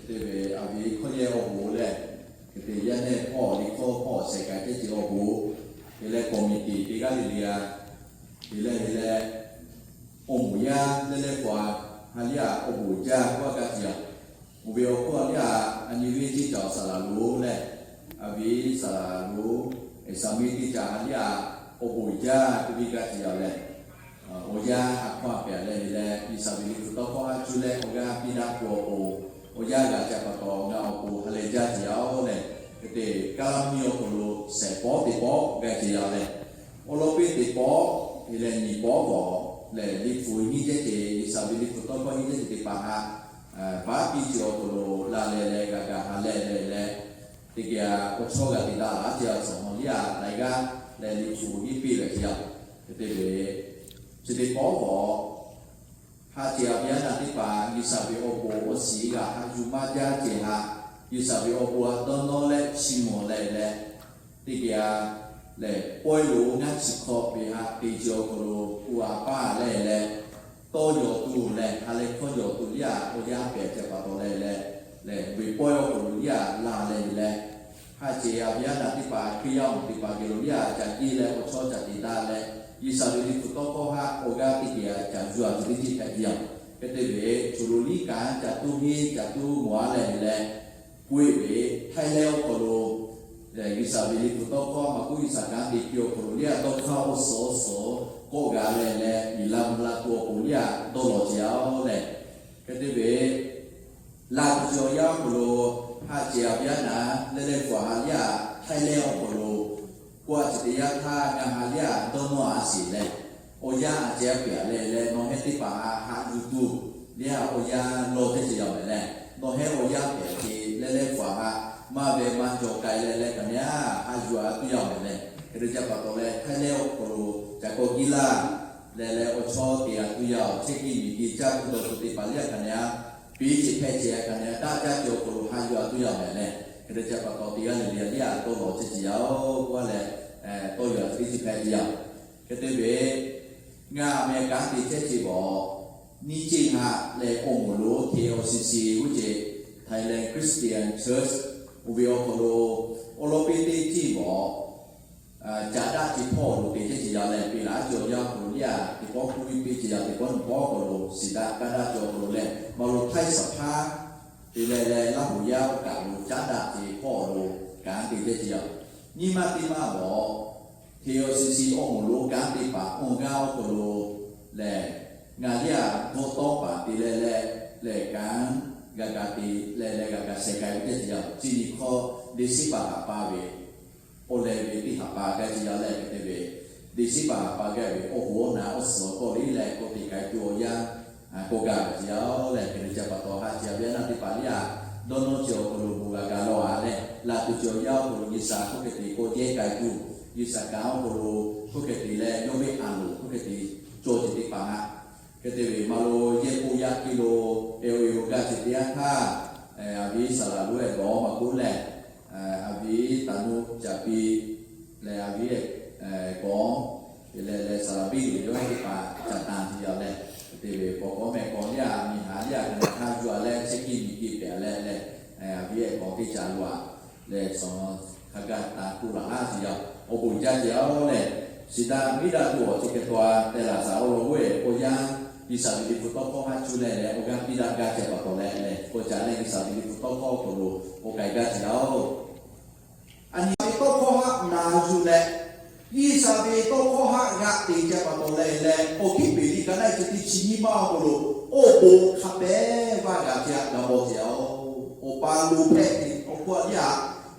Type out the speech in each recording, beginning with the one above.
Te ve a ve hkawˇ yehˇ awˬ bon lehˬ, hk'e te yaˇ nehˇ hpawˇ liꞈ hkawˇ hpawˇ shehˍ k'ai ceh ce awˬ bon, te leh committee teˇ g'aˇ le le a, te leh le, awˬ moˍ yaˇ leh leh paw ha liˇ a awˬ bon jaˇ k'oˆ a gaˇ te yaˇ. Oˇ ve awˬ hkawˇ liˇ a, a nyi ve ceˇ caˬ awˬ saˍ laˍ lonˉ lehˬ, a ve saˍ laˍ lonˉ, eˍsaˍmiˆ teˇ caˬ ha liˇ a awˬ bon jaˇ k'oˆ ve gaˇ te yaˇ lehˬ, awˬ yanˇ a hkawˇ a pehˍ leh le leh, G'uiˬsha ve liꞈ hpu tawˇ hkawˇ haˉ cuˇ leh awˬ g'aˇ piˇ daꞈ tuˬ awˬ pon, awˬ yanˇ g'a ca pa taw ngaˬ awˬ pon ha leh jaˇ te yaˇ-oˬ lehˬ, hk'e te Kaˇlaˇ mvuhˇmiˬ awˬ hk'aw lo shehˍ pawˆ teˇ pawˆ gaˇ te yaˇ lehˬ, awˬ lawn piˇ teˇ pawˆ, te leh nyiˇ pawˆ g'awˬ lehˬ, liꞈ hpu nyiˇ cehˇ ce, G'uiˬsha ve liꞈ hpu tawˇ hkawˇ nyiˇ cehˇ ce teˇ hpaˍ htaꞈ baˆ piˇ ce awˬ hk'aw lo la leh leh g'a ga ha leh le leh, teˇ geh a awˬ chawˇ g'a te daꞈ laˇ ce a shawˍ mawˬ liˇ a laiˉ g'aˇ leh liꞈ hpu nyiˇ piˇ ve te yaˇ. Hk'e te ve, chi teˇ pawˆ g'awˬ ha ce a ve yaˇ naˬ teˇ hpaˍ G'uiˬsha ve awˬ bon awˬ shiˍ g'a haꞈ yuˬ maˇ jaˇ ce haꞈ, G'uiˬsha ve awˬ bon a dawˇ nawˇ leh chi mawˬ leh leh, teˇ geh a lehˬ pawehˇ lo ngaˇ chi hk'awꞈ ve haꞈ te ce awˬ hk'aw lo uˇ a paˇ leh leh, tawˇ yaw tuˬ leh ha leh hkawˇ yaw tuˬ liˇ a awˬ yanˇ pehˍ ce pa taw leh leh, lehˬ ve pawehˇ awˬ hk'aw lo liˇ a la leh leh, ha ce a ve yaˇ naˬ teˇ hpaˍ Hkriꞈ yaˇ awˬ moˍ teˇ hpaˍ geh lo liˇ a ca jiˇ leh awˬ chawˇ ca te daꞈ leh, G'uiˬsha ve liꞈ hpu tawˇ hkawˇ haˉ awˬ g'aˇ teˇ geh a ca yuˬ a tuˬ teˇ ceuˬ hpehꞈ ve yoˬ. Hk'e te ve, choˬ lo liˇ kanˉ ca tuˇ henˇ ca tuˇ mawˬ a leh leh, k'oˆ ve, Htaiˇ lehˇ awˬ hk'aw lo G'uiˬsha ve liꞈ hpu tawˇ hkawˇ maˇ k'oˆ G'uiˬsha kanˉ te piˇ awˬ hk'aw lo liˇ a dawˇ hk'aˇ awˬ suhˍ awˬ suhˍ k'awꞈ g'a leh leh, iˍ laˇ mvuh laˇ tuˬ awˬ pon liˇ a dawˇ lawˬ ce yaˇ-oˬ lehˬ, hk'e te ve, laˬ tuˬ cawˬ yaˇ awˬ hk'aw lo ha ce a ve yaˇ naˬ leh leh paw ha liˇ a Htaiˇ lehˇ awˬ hk'aw lo k'oˆ a ce teˇ yanˇ htaˇ ngaˬ ha liˇ a dawˇ nawˇ a sheˍ leh, awˬ yanˇ a ceh a pehˍ leh leh nawˬ heh teˇ hpaˍ haꞈ yuˬ tuˬ liˇ a awˬ yanˇ lawˬ ceh ce yaˇ mehˍ leh, nawˬ heh awˬ yanˇ pehˍ ce leh leh paw ha maˇ ve maˇ cawˬ k'ai leh leh kaꞈ nehˬ a haꞈ yuˬ a tuˬ yaˇ mehˍ leh, hk'e te ca pa taw leh Htaiˇ lehˇ awˬ hk'aw lo ca kawꞈ giˇ laˇ leh leh awˬ chawˇ te a tuˬ yaˇ-oˬ, chehˇ kiˇ miˬ kiˇ caˇ tuˬ dawˬ tuˬ teˇ hpaˍ liˇ a kaꞈ nehˬ a, piˇ ce hpehꞈ ce a kaꞈ nehˬ a daꞈ jaˇ ce awˬ hk'aw lo haꞈ yuˬ a tuˬ yaˇ mehˍ leh, hk'e te ca pa taw teˇ g'aˇ le le a liˇ a dawˇ lawˬ ceh ce yaˇ-oˬ k'oˆ a leh, tawˇ yaw a tuˬ teˇ ceuˬ hpehꞈ ce yaˇ. Hk'e te ve, ngaˬ meh kanˉ te ceh ce g'awˬ nyiˇ ceuˬ haꞈ leh awˬ moˍ lo T O C C g'uˇ ce, Thailand Christian Church oˇ ve awˬ hk'aw lo awˬ lawn piˇ teˇ ceuˬ g'awˬ caꞈ daꞈ ce hpawˇ lo te ceh ce yaˇ leh, peꞈ laˇ cawˬ yaˇ awˬ hk'aw lo liˇ a teˇ pawˆ k'oˆ piˇ ce yaˇ teˇ pawˆ nyiˇ pawˆ awˬ hk'aw lo shiˍ daꞈ kaˇ daꞈ cawˬ awˬ hk'aw lo leh, maˇ lo htaiˇ saˍ hpaˇ te leh leh Laˇ huˍ yaˇ awˬ kaꞈ lo caꞈ daꞈ ce hpawˇ lo kanˉ te ceh ce yaˇ. Nyiˇ maˇ teˇ maˇ g'awˬ T O C C awˬ moˍ lo kanˉ te paˍ awˬ g'aˇ awˬ hk'aw lo lehˬ, ngaˬ liˇ a dawˇ tawˇ paˍ te leh leh, lehˬ kanˉ g'a ga te leh leh g'a ga sheh k'ai ve ceh ce yaˇ. Chi nyi hkawˇ December haˍ pa ve awˬ leh ve teˇ haˍ pa gaˇ ce yaˇ leh hk'e te ve, December haˍ pa gaˇ ve awˬ hoˉ awˬ naˍ awˬ suhˍ awˬ kawˆ liˇ leh kawˆ te k'ai tuˬ awˬ yanˇ kawˆ gaˇ ve ce yaˇ leh, hk'e te ca pa taw ha ce a ve yaˇ naˬ teˇ hpaˍ liˇ a dawˇ nawˇ ce awˬ hk'aw lo bon g'a ga lawˬ a leh, laˬ tuˬ ce awˬ yaˇ awˬ hk'aw lo G'uiˬsha k'oˆ hk'e te kawˆ jehˇ k'ai tuˬ, G'uiˬsha kanˉ awˬ hk'aw lo k'oˆ hk'e te leh yawˇ ve a loˍ k'oˆ hk'e te cawˬ ce teˇ hpaˍ haꞈ, hk'e te ve maˇ lo yehˇ k'oˆ yaˇ kiˇ lo e o e lo gaˇ ce teˇ yanˇ htaˇ, a viˉ saˍ laˍ lonˉ ehˉ g'awˬ maˇ k'oˆ leh, a viˉ taˍ nuˇ caˍ piˇ leh a viˉ kawˬ te leh leh saˍ laˍ piˇ leh yawˇ teˇ hpaˍ caꞈ tanˍ ce yaˇ leh, hk'e te ve k'awꞈ k'awꞈ meh k'awꞈ liˇ a miˬ haˍ liˇ a kaꞈ hk'a yuˬ a leh chehˇ kiˇ miˬ kiˇ pehˍ leh leh, a viˉ ehˉ k'awꞈ teˇ caꞈ lo a leh sawˍ hk'a gaˇ taˍ k'oˆ laˬ haˉ ce yaˇ. Awˬ bon jaˇ ce yaˇ leh, shiˍ daꞈ miˇ daꞈ tuˬ awˬ ceuˬ hk'e taw a tehˬ laˬ shaˍ awˬ lawn g'oˇ e awˬ yanˇ G'uiˬsha ve liꞈ hpu tawˇ hkawˇ haˉ cuˇ leh leh awˬ g'aˇ piˇ daꞈ gaˇ ce pa taw leh leh k'awꞈ ca leh G'uiˬsha ve liꞈ hpu tawˇ hkawˇ awˬ hk'aw lo k'awꞈ k'ai gaˇ ce yaˇ-oˬ. A nyi ve tawˇ hkawˇ haˉ na yuˬ leh, G'uiˬsha ve tawˇ hkawˇ haˉ g'aꞈ te ce pa taw leh leh, awˬ hkiˉ peˍ liꞈ ka naˆ ce teˇ chi nyiˇ maˇ awˬ hk'aw lo awˬ bon hk'a pehˉ vaˇ g'a ce a g'a mawˬ ce yaˇ-oˬ. Awˬ pa lo hpehꞈ ve awˬ hkawˇ a liˇ a,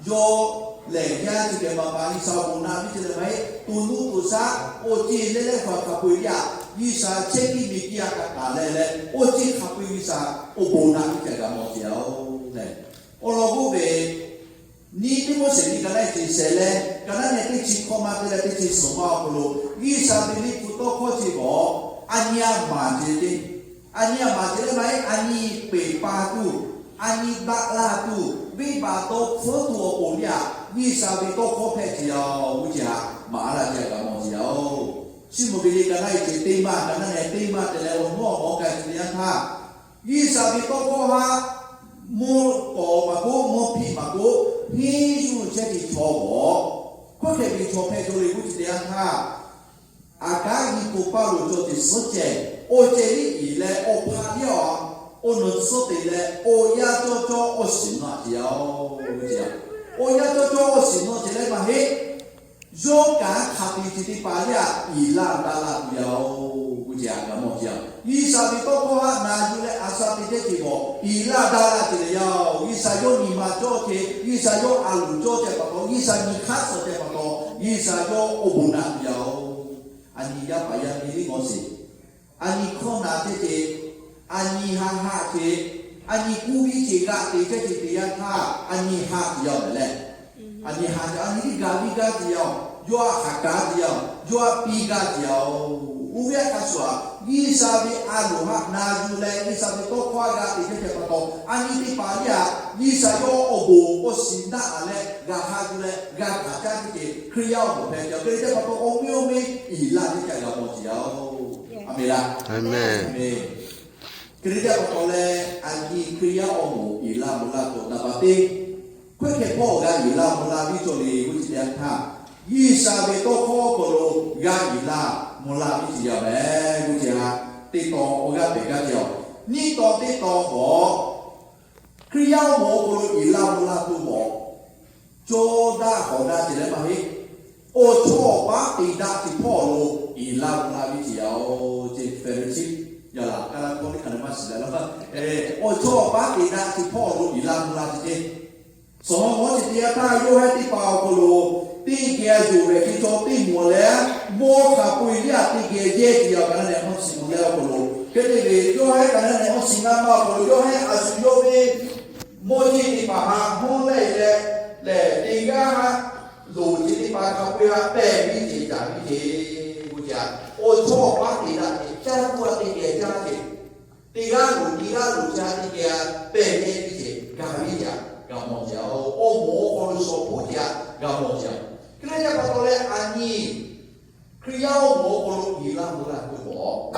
yawˇ lehˬ yaˇ ce geh ma pa G'uiˬsha awˬ bon naꞈ piˇ ce leh maˇ heˆ, to nuˇ to shaˉ awˬ ceˬ leh leh hk'a peu-eˬ liˇ a, G'uiˬsha chehˇ kiˇ miˬ kiˇ a kaꞈ taˍ leh leh awˬ ceˬ hk'a peu-eˬ G'uiˬsha awˬ bon naꞈ piˇ ce g'a mawˬ ce yaˇ-oˬ leh, awˬ lawn g'oˇ ve nyiˇ Tiˆmoˉseˍ liꞈ ka naˆ ce shehˍ leh ka naˆ nehˬ teˇ chi hkawˇ maˇ te leh teˇ chi suhˍ maˇ awˬ hk'aw lo G'uiˬsha ve liꞈ hpu tawˇ hkawˇ ce g'awˬ a nyi a maˍ ce teˇ, a nyi a maˍ ce leh maˇ heˆ, a nyi peˍ pa tuˬ, a nyi daꞈ la tuˬ, venˇbaˆ dawˇ hpfuhˇ tuˬ awˬ pon liˇ a, G'uiˬsha ve tawˇ hkawˇ hpehꞈ ce yaˇ-oˬ g'uˇ ce haꞈ maˍ laˇ ce a g'a mawˬ ce yaˇ-oˬ. Chiˇ mvuh ve liꞈ ka naˆ ce teˇ maˇ ka naˆ nehˬ teˇ maˇ te leh awˬ nuˉ awˬ mawˇ k'ai ce teˇ yanˇ htaˇ, G'uiˬsha ve tawˇ hkawˇ haˉ mvuhˇ k'awˍ maˇ k'oˆ, mvuhˇ hpiˇ maˇ k'oˆ, henˇ yuˬ chehˇ ve chaw g'awˬ, hkawˇ hkehꞈ ve chaw hpehꞈ cawˬ le k'oˆ ce teˇ yanˇ htaˇ, aꞈ kaˉ nyi k'o paˇ lo cawˬ ce suhˉ cehˬ, awˬ cehˬ liˇ iˍ leh awˬ hpaꞈ yaˇ awˬ, awˬ nawˬ suhˉ te leh awˬ yanˇ cawˇ cawˇ awˬ shiˍ naˆ ce yaˇ oˬ. Awˬ yanˇ cawˇ cawˇ awˬ shiˍ naˆ ce leh maˇ heˆ. Yawˇ kaꞈ hk'a te ce teˇ hpaˍ yaˇ iˍ laˇ daꞈ laˇ tuˬ yaˇ oˬ k'oˆ ce, a g'a mawˬ ce yaˇ. G'uiˬsha ve tawˇ hkawˇ haꞈ na yuˬ leh a sha te cehˇ ce g'awˬ iˍ laˇ daꞈ laˇ ce leh yaˇ oˬ. G'uiˬsha yawˇ nyi ma cawˇ ce, G'uiˬsha yawˇ a loˍ cawˇ ce pa taw, G'uiˬsha nyi hk'aˇ suh ce pa taw, G'uiˬsha yawˇ awˬ bon naˆ tuˬ yaˇ oˬ. A nyi yaˇ paˍ yaˇ miˇ liˇ ngawˬ sheˍ. A nyi hkawˇ na cehˇ ce, a nyi ha haˆ ce, a nyi kuˇ viˇ ce g'aꞈ te cehˇ ce teˇ yanˇ htaˇ a nyi ha tuˬ yaˇ oˬ leh, a nyi ha ce, a nyi tiˉ gaˬ viˇ gaˇ ce yaˇ oˬ, yawˇ aꞈ haˍ kaˍ ce yaˇ oˬ, yawˇ aꞈ piˇ gaˇ ce yaˇ oˬ. Oˇ ve aꞈ hk'a shuˍ a, G'uiˬsha ve a loˍ haꞈ na yuˬ leh G'uiˬsha ve tawˇ hkawˇ a g'a te cehˇ ce pa taw, a nyi teˇ hpaˍ yaˇ G'uiˬsha yawˇ awˬ bon awˬ shiˍ naˆ a leh g'a ha yuˬ leh g'a hkanˍ caˇ ce, Hkriꞈ yaˇ awˬ moˍ hpehꞈ ce. Hk'e te pa taw awˬ miˇ awˬ miˇ iˍ laˇ ce ca g'a mawˬ ce yaˇ oˬ. A menˍ laˇ. Hk'e te pa taw leh, a nyi Hkriꞈ yaˇ awˬ moˍ iˍ laˇ mvuh laˇ tuˬ taˍ paˍ teˇ, hkawˇ hkehꞈ hpawˇ g'a iˍ laˇ mvuh laˇ viˇ cawˬ le k'oˆ ce teˇ yanˇ htaˇ, G'uiˬsha ve tawˇ hkawˇ awˬ hk'aw lo g'a iˍ laˇ mvuh laˇ viˇ ce yaˇ mehˍ k'oˆ ce ha, teˇ taw awˬ g'aˇ pehˬ gaˇ ce yaˇ. Nyiˇ taw teˇ taw k'awꞈ Hkriꞈ yaˇ awˬ moˍ awˬ hk'aw lo iˍ laˇ mvuh laˇ tuˬ mawˬ, cawˇ daꞈ k'awꞈ daꞈ ce leh maˇ heˆ. Awˬ chawˇ awˬ paˉ te daꞈ ce hpawˇ lo iˍ laˇ mvuh laˇ viˇ ce yaˇ oˬ ce, fellowship yaˇ laꞈ ka laˇ hkawˇ teˇ hk'a leh maˇ shiˍ leh laˇ. Awˬ chawˇ awˬ paˉ te daꞈ ce hpawˇ lo iˍ laˇ mvuh laˇ ce ce, suhˍ mawˇ ce teˇ yanˇ htaˇ yawˇ hehˉ teˇ hpaˍ awˬ hk'aw lo teˇ geh yonˍ leh hk'e chaw teˇ moˍ leh, mawˇ hk'a peu-eˬ liˇ a teˇ geh yehˇ ce yaˇ ka naˉ nehˬ hawˉ shiˍ mawˬ leh awˬ hk'aw lo, hk'e te ve yawˇ hehˉ ka naˉ nehˬ hawˉ shiˍ ngaˇ maˇ awˬ hk'aw lo yawˇ hehˉ a shu yawˇ ve mawˇ jeˇ teˇ hpaˍ haꞈ hawˉ leh leh, lehˬ teˇ g'aˇ haꞈ loˍ ce teˇ hpaˍ hk'a peu-eˬ haꞈ pehˬ viˇ ce caˍ viˇ ce k'oˆ ce, awˬ chawˇ awˬ paˉ te daꞈ ce, caˇ tuˬ a teˇ geh caˇ ce, teˇ g'aˇ loˍ nyiˇ g'aˇ loˍ ca teˇ geh pehˬ ce viˇ ce gaˬ viˇ ce, g'a mawˬ ce, awˬ moˍ awˬ hk'aw lo shawˍ hpoˆ ce g'a mawˬ ce. Hk'e te pa taw leh a nyi Hkriꞈ yaˇ awˬ moˍ awˬ hk'aw lo iˍ laˇ mvuh laˇ tuˬ mawˬ,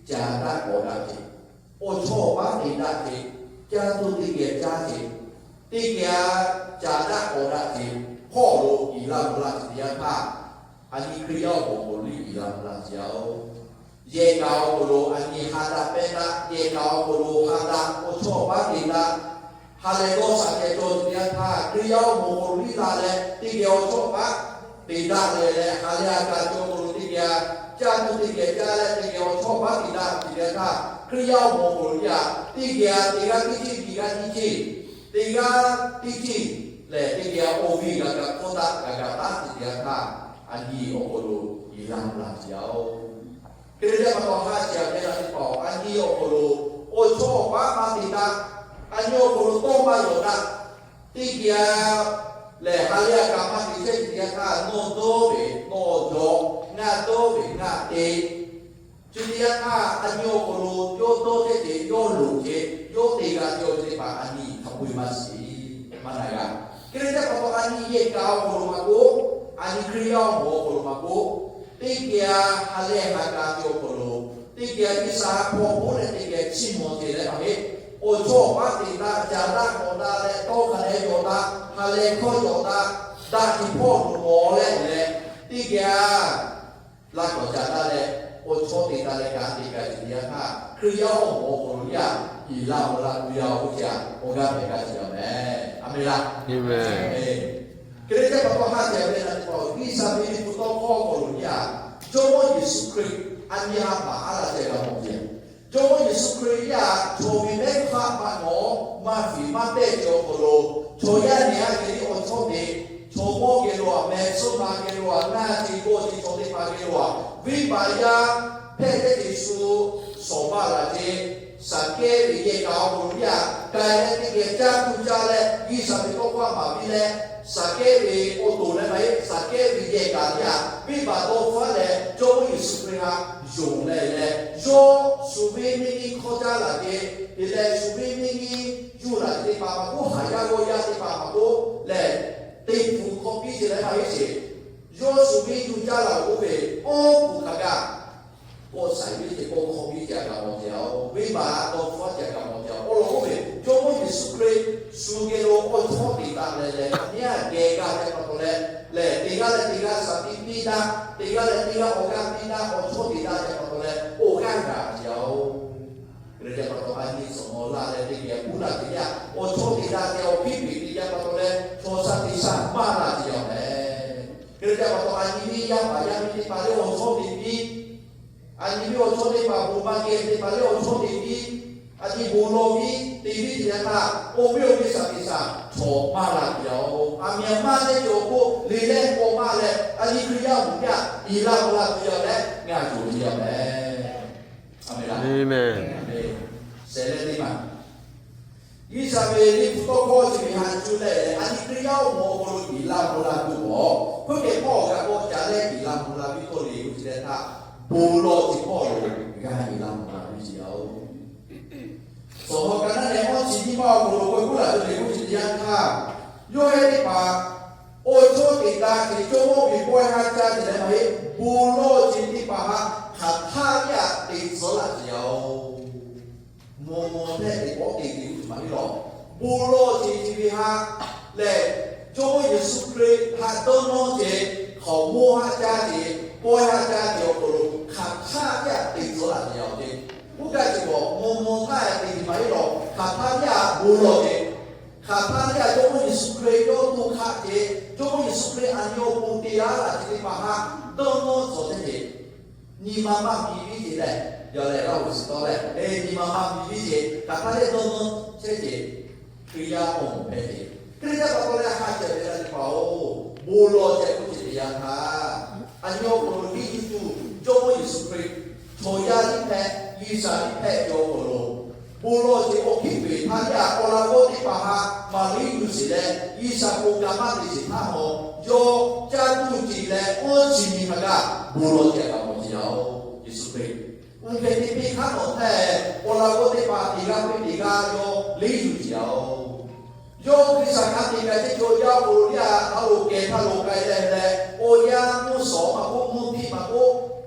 caˍ daꞈ k'awꞈ daꞈ ce, awˬ chawˇ awˬ paˉ te daꞈ ce, caˇ tuˬ teˇ geh caˇ ce, teˇ geh caˍ daꞈ k'awꞈ daꞈ ce, hpawˇ lo iˍ laˇ mvuh laˇ ce teˇ yanˇ htaˇ, a nyi Hkriꞈ yaˇ awˬ moˍ awˬ hk'aw lo iˍ laˇ mvuh laˇ ce yaˇ oˬ. Yehˬ kaꞈ awˬ hk'aw lo a nyi ha daꞈ pehˇ daꞈ, yehˬ kaꞈ awˬ hk'aw lo ha daꞈ awˬ chawˇ awˬ paˉ te daꞈ, ha leh dawˇ shaˍ ceh cawˬ ce teˇ yanˇ htaˇ, Hkriꞈ yaˇ awˬ moˍ awˬ hk'aw lo iˍ laˇ leh teˇ geh awˬ chawˇ awˬ paˉ te daꞈ leh leh, ha leh a kaꞈ cawˬ awˬ hk'aw lo teˇ geh caˇ tuˬ teˇ geh caˇ leh teˇ geh awˬ chawˇ awˬ paˉ te daꞈ ce teˇ yanˇ htaˇ, Hkriꞈ yaˇ awˬ moˍ awˬ hk'aw lo iˍ a teˇ geh teˇ g'aˇ teˇ ciˇ nyiˇ g'aˇ teˇ ciˇ, teˇ g'aˇ teˇ ciˇ lehˬ teˇ geh awˬ viˇ g'a kaꞈ hkawˇ taˆ g'a kaꞈ taˆ ce teˇ yanˇ htaˇ, a nyi awˬ hk'aw lo iˍ laˇ mvuh laˇ ce yaˇ oˬ. Hk'e te pa taw haˉ ce a pehˇ laˇ teˇ hpaˍ, a nyi awˬ hk'aw lo awˬ chawˇ awˬ paˉ maˇ te daꞈ, a nyi awˬ hk'aw lo tawˇ maˇ yawˬ daꞈ, teˇ geh lehˬ ha leh a kaꞈ maˇ te chehˇ ce teˇ yanˇ htaˇ, nawˬ dawˇ ve nawˬ yawˬ, ngaˬ dawˇ ve ngaˬ te, chi teˇ yanˇ htaˇ a nyi awˬ hk'aw lo yawˇ dawˇ chehˇ ce, yawˇ loˍ ce, yawˇ te g'a ce awˬ ceuˬ teˇ hpaˍ a nyi hk'a peu-eˬ maˇ shiˍ, maˇ na g'a. Hk'e te pa taw a nyi yehˬ kaꞈ awˬ hk'aw lo maˇ k'oˆ, a nyi Hkriꞈ yaˇ awˬ moˍ awˬ hk'aw lo maˇ k'oˆ, teˇ geh ha leh ha kaꞈ ce awˬ hk'aw lo, teˇ geh G'uiˬsha hpaw hpoˆ leh teˇ geh chiˇ mvuh ce leh maˇ heˆ. Awˬ chawˇ awˬ paˉ te daꞈ, caˍ daꞈ k'awꞈ daꞈ leh tawˇ hk'a leh yawˬ daꞈ, ha leh hkawˇ yawˬ daꞈ, daꞈ ce hpawˇ lo mawˬ leh leh, teˇ geh laˇ k'awꞈ caˍ daꞈ leh, awˬ chawˇ te daꞈ leh kanˉ te gaˬ ce teˇ yanˇ htaˇ, Hkriꞈ yaˇ awˬ moˍ awˬ hk'aw lo yaˇ iˍ laˇ mvuh laˇ tuˬ yaˇ oˬ ce a, awˬ g'aˇ pehˬ gaˇ ce yaˇ mehˍ. A menˍ laˇ. Hk'e te pa taw haˉ ce a pehˇ laˇ teˇ hpaˍ, G'uiˬsha ve liꞈ hpu tawˇ hkawˇ awˬ hk'aw lo yaˇ, Jawˇmawˇ Yeˍsuˆ Hkriꞈ a nyi haꞈ paˍ haˉ laˇ ce g'a mawˬ ce. Jawˇmawˇ Yeˍsuˆ Hkriꞈ yaˇ chaw ve mehˉ hk'aˆ maˇ nawˬ maˇ fiˍ maˇ tehˆ ce awˬ hk'aw lo, chaw yaˇ nehˬ a geh liˇ awˬ chawˇ te, chaw mawˇ geh lo a, meh suhˉ ma geh lo a, naˇ ce g'awˇ ce chaw teˇ hpaˍ geh lo a, venˇbaˆ yaˇ hpehˇ teˇ ce shu shawˍ baˆ laˬ ce, Saˍkehˇ ve yehˬ kaꞈ awˬ hk'aw lo yaˇ k'ai leh teˇ geh caˇ tuˬ caˇ leh G'uiˬsha ve tawˇ hkawˇ maˍ piˇ leh, Saˍkehˇ ve awˬ to leh maˇ heˆ, Saˍkehˇ ve yehˬ kaꞈ yaˇ venˇbaˆ dawˇ hpfuhˇ leh Jawˇmawˇ Yeˍsuˆ Hkriꞈ haꞈ yonˍ leh leh, yawˇ shu venˇ miˇ nyiˇ hkawˇ caˇ laˬ ce, te leh shu venˇ miˇ nyiˇ yuˇ laˬ ce teˇ hpaˍ maˇ k'oˆ, haˍ yaˇ g'awˇ yaˇ teˇ hpaˍ maˇ k'oˆ lehˬ, teˇ hpu hk'awꞈ piˇ ce leh maˇ heˆ ce. Yawˇ shu venˇ yuˇ caˇ laˬ oˇ ve awˬ hpu hk'a gaˬ k'awꞈ shaiˍ piˇ ce, k'awꞈ hk'awꞈ piˇ ce a kaꞈ mawˬ ce a, venˇbaˆ dawˇ hpfuhˇ ce a kaꞈ mawˬ ce a. Awˬ lawn oˇ ve Jawˇmawˇ Yeˍsuˆ Hkriꞈ shu geh lo awˬ chawˇ teꞈ daꞈ leh lehˬ, a nyi a geh g'a te pa taw leh, lehˬ teˇ g'aˇ leh teˇ g'aˇ shaˍ tiꞈ piˇ daꞈ, teˇ g'aˇ leh teˇ g'aˇ awˬ g'aˇ piˇ daꞈ, awˬ chawˇ teꞈ daꞈ te pa taw leh awˬ g'aˇ g'a te yaˇ oˬ. Hk'e te pa taw a nyi suhˍ mawˬ la leh teˇ geh puˇ daꞈ te yaˇ, awˬ chawˇ teꞈ daꞈ te awˬ hkiˉ peˍ te yaˇ pa taw leh chaw shaˍ teˇ shaˍ maˇ la te yaˇ mehˍ. Hk'e te pa taw a nyi ve yaˇ paˍ yaˇ miˇ teˇ hpaˍ lehˬ awˬ chawˇ teꞈ piˇ, a nyi ve awˬ chawˇ teˇ hpaˍ bon maˇ geh teˇ hpaˍ lehˬ awˬ chawˇ teꞈ piˇ, a nyi bon lawˬ piˇ te ve te yaˇ htaˇ, oˇ ve awˬ ve shaˍ teˇ shaˍ chaw maˇ la te yaˇ oˬ. A miˍ a maˇ leh cawˬ k'o le leh k'awꞈ maˇ leh a nyi Hkriꞈ yaˇ awˬ moˍ yaˇ iˍ la mvuh la te yaˇ leh ngaˬ yonˍ ve yaˇ mehˍ. A meˍ laˇ. Shehˍ leh teˇ maˬ G'uiˬsha ve liꞈ hpu tawˇ hkawˇ chi ve haꞈ cuˇ leh, a nyi Hkriꞈ yaˇ awˬ moˍ awˬ hk'aw lo iˍ la mvuh la tuˬ awˬ hk'oˆ kehˬ hpawˇ g'a k'awꞈ ca leh iˍ la mvuh la ve tawˇ le k'oˆ chi teˇ htaˇ, bon lawˬ chi hpawˇ lo g'a iˍ la mvuh la ve chi yaˇ oˬ. Suhˍ hawˬ ka naˉ leh awˇ chi nyiˇ maˇ awˬ hk'aw lo k'oˆ laˬ tuˬ le k'oˆ chi teˇ yanˇ htaˇ, yawˇ hui teˇ hpaˍ awˬ chawˇ teꞈ daꞈ te cawˇ mawˇ ve pawehˇ haˉ caˇ te leh maˇ heˆ, bon lawˬ chi teˇ hpaˍ haꞈ hk'aˬ htaˇ yaˇ te tcuhˉ laˇ ce yaˇ oˬ. Mawˬ mawˬ hpehꞈ ve k'awꞈ te te tuˬ maˇ heˆ lawˬ. Bon lawˬ ce ce ve haꞈ lehˬ, Jawˇmawˇ Yeˍsuˆ Hkriꞈ haꞈ dawˇ nawˇ ce, hkaoˍmonˇ haˉ caˇ ce, pawehˇ haˉ caˇ ce awˬ hk'aw lo hk'aˬ htaˇ yaˇ te tcuhˉ laˇ ce yaˇ oˬ ce. Oˇ kaˇ ce k'o mawˬ mawˬ htaˇ te te maˇ heˆ lawˬ, hk'aˬ htaˇ yaˇ bon lawˬ ce. Hk'aˬ htaˇ yaˇ Jawˇmawˇ Yeˍsuˆ Hkriꞈ yawˇ to hk'aˆ ce, Jawˇmawˇ Yeˍsuˆ Hkriꞈ a nyi awˬ pon te laˇ laˇ ce teˇ hpaˍ haꞈ dawˇ nawˇ tcuhˉ ce. Nyi ma maˇ piˇ viˉ ce leh, yaw leh laˇ oˬ shiˍ tawˆ leh, e nyi ma maˇ piˇ viˉ ce, hk'aˬ htaˇ leh dawˇ nawˇ chehˇ ce, Hkriꞈ yaˇ awˬ moˍ hpehꞈ ce. Hkriꞈ yaˇ pa taw leh hk'a ceh ve la teˇ hpaˍ oˬ, bon lawˬ ce k'oˆ ce teˇ yanˇ htaˇ, a nyi awˬ hk'aw lo viˉ nyi tuˬ Jawˇmawˇ Yeˍsuˆ Hkriꞈ chaw yaˇ liˇ hpehꞈ, G'uiˬsha liˇ hpehꞈ ve awˬ hk'aw lo bon lawˬ ce awˬ hkiˉ peˍ htaˇ yaˇ awˬ laꞈ g'awˇ teˇ hpaˍ haꞈ maˍ liˇ yuˬ sheˍ leh, G'uiˬsha k'o ka maˇ te sheˍ htaˇ hawˬ yawˇ caˇ tuˬ ce leh awˇ chi nyi hk'a gaˇ bon lawˬ ce a kaꞈ mawˬ ce yaˇ oˬ. Yeˍsuˆ Hkriꞈ uˇ hpehꞈ te piˇ hk'aˉ nawˬ htaˇ, awˬ laꞈ g'awˇ teˇ hpaˍ teˇ g'aˇ piˇ teˇ g'aˇ yawˇ liˇ yuˬ ce yaˇ oˬ. Yawˇ G'uiˬsha hk'a te kaꞈ teˇ cawˬ yaˇ awˬ hk'aw lo yaˇ hk'a lo kehˬ htaˇ lo k'ai leh leh, awˬ yanˇ mvuhˇ shawˍ maˇ k'oˆ, mvuhˇ hpiˇ maˇ k'oˆ,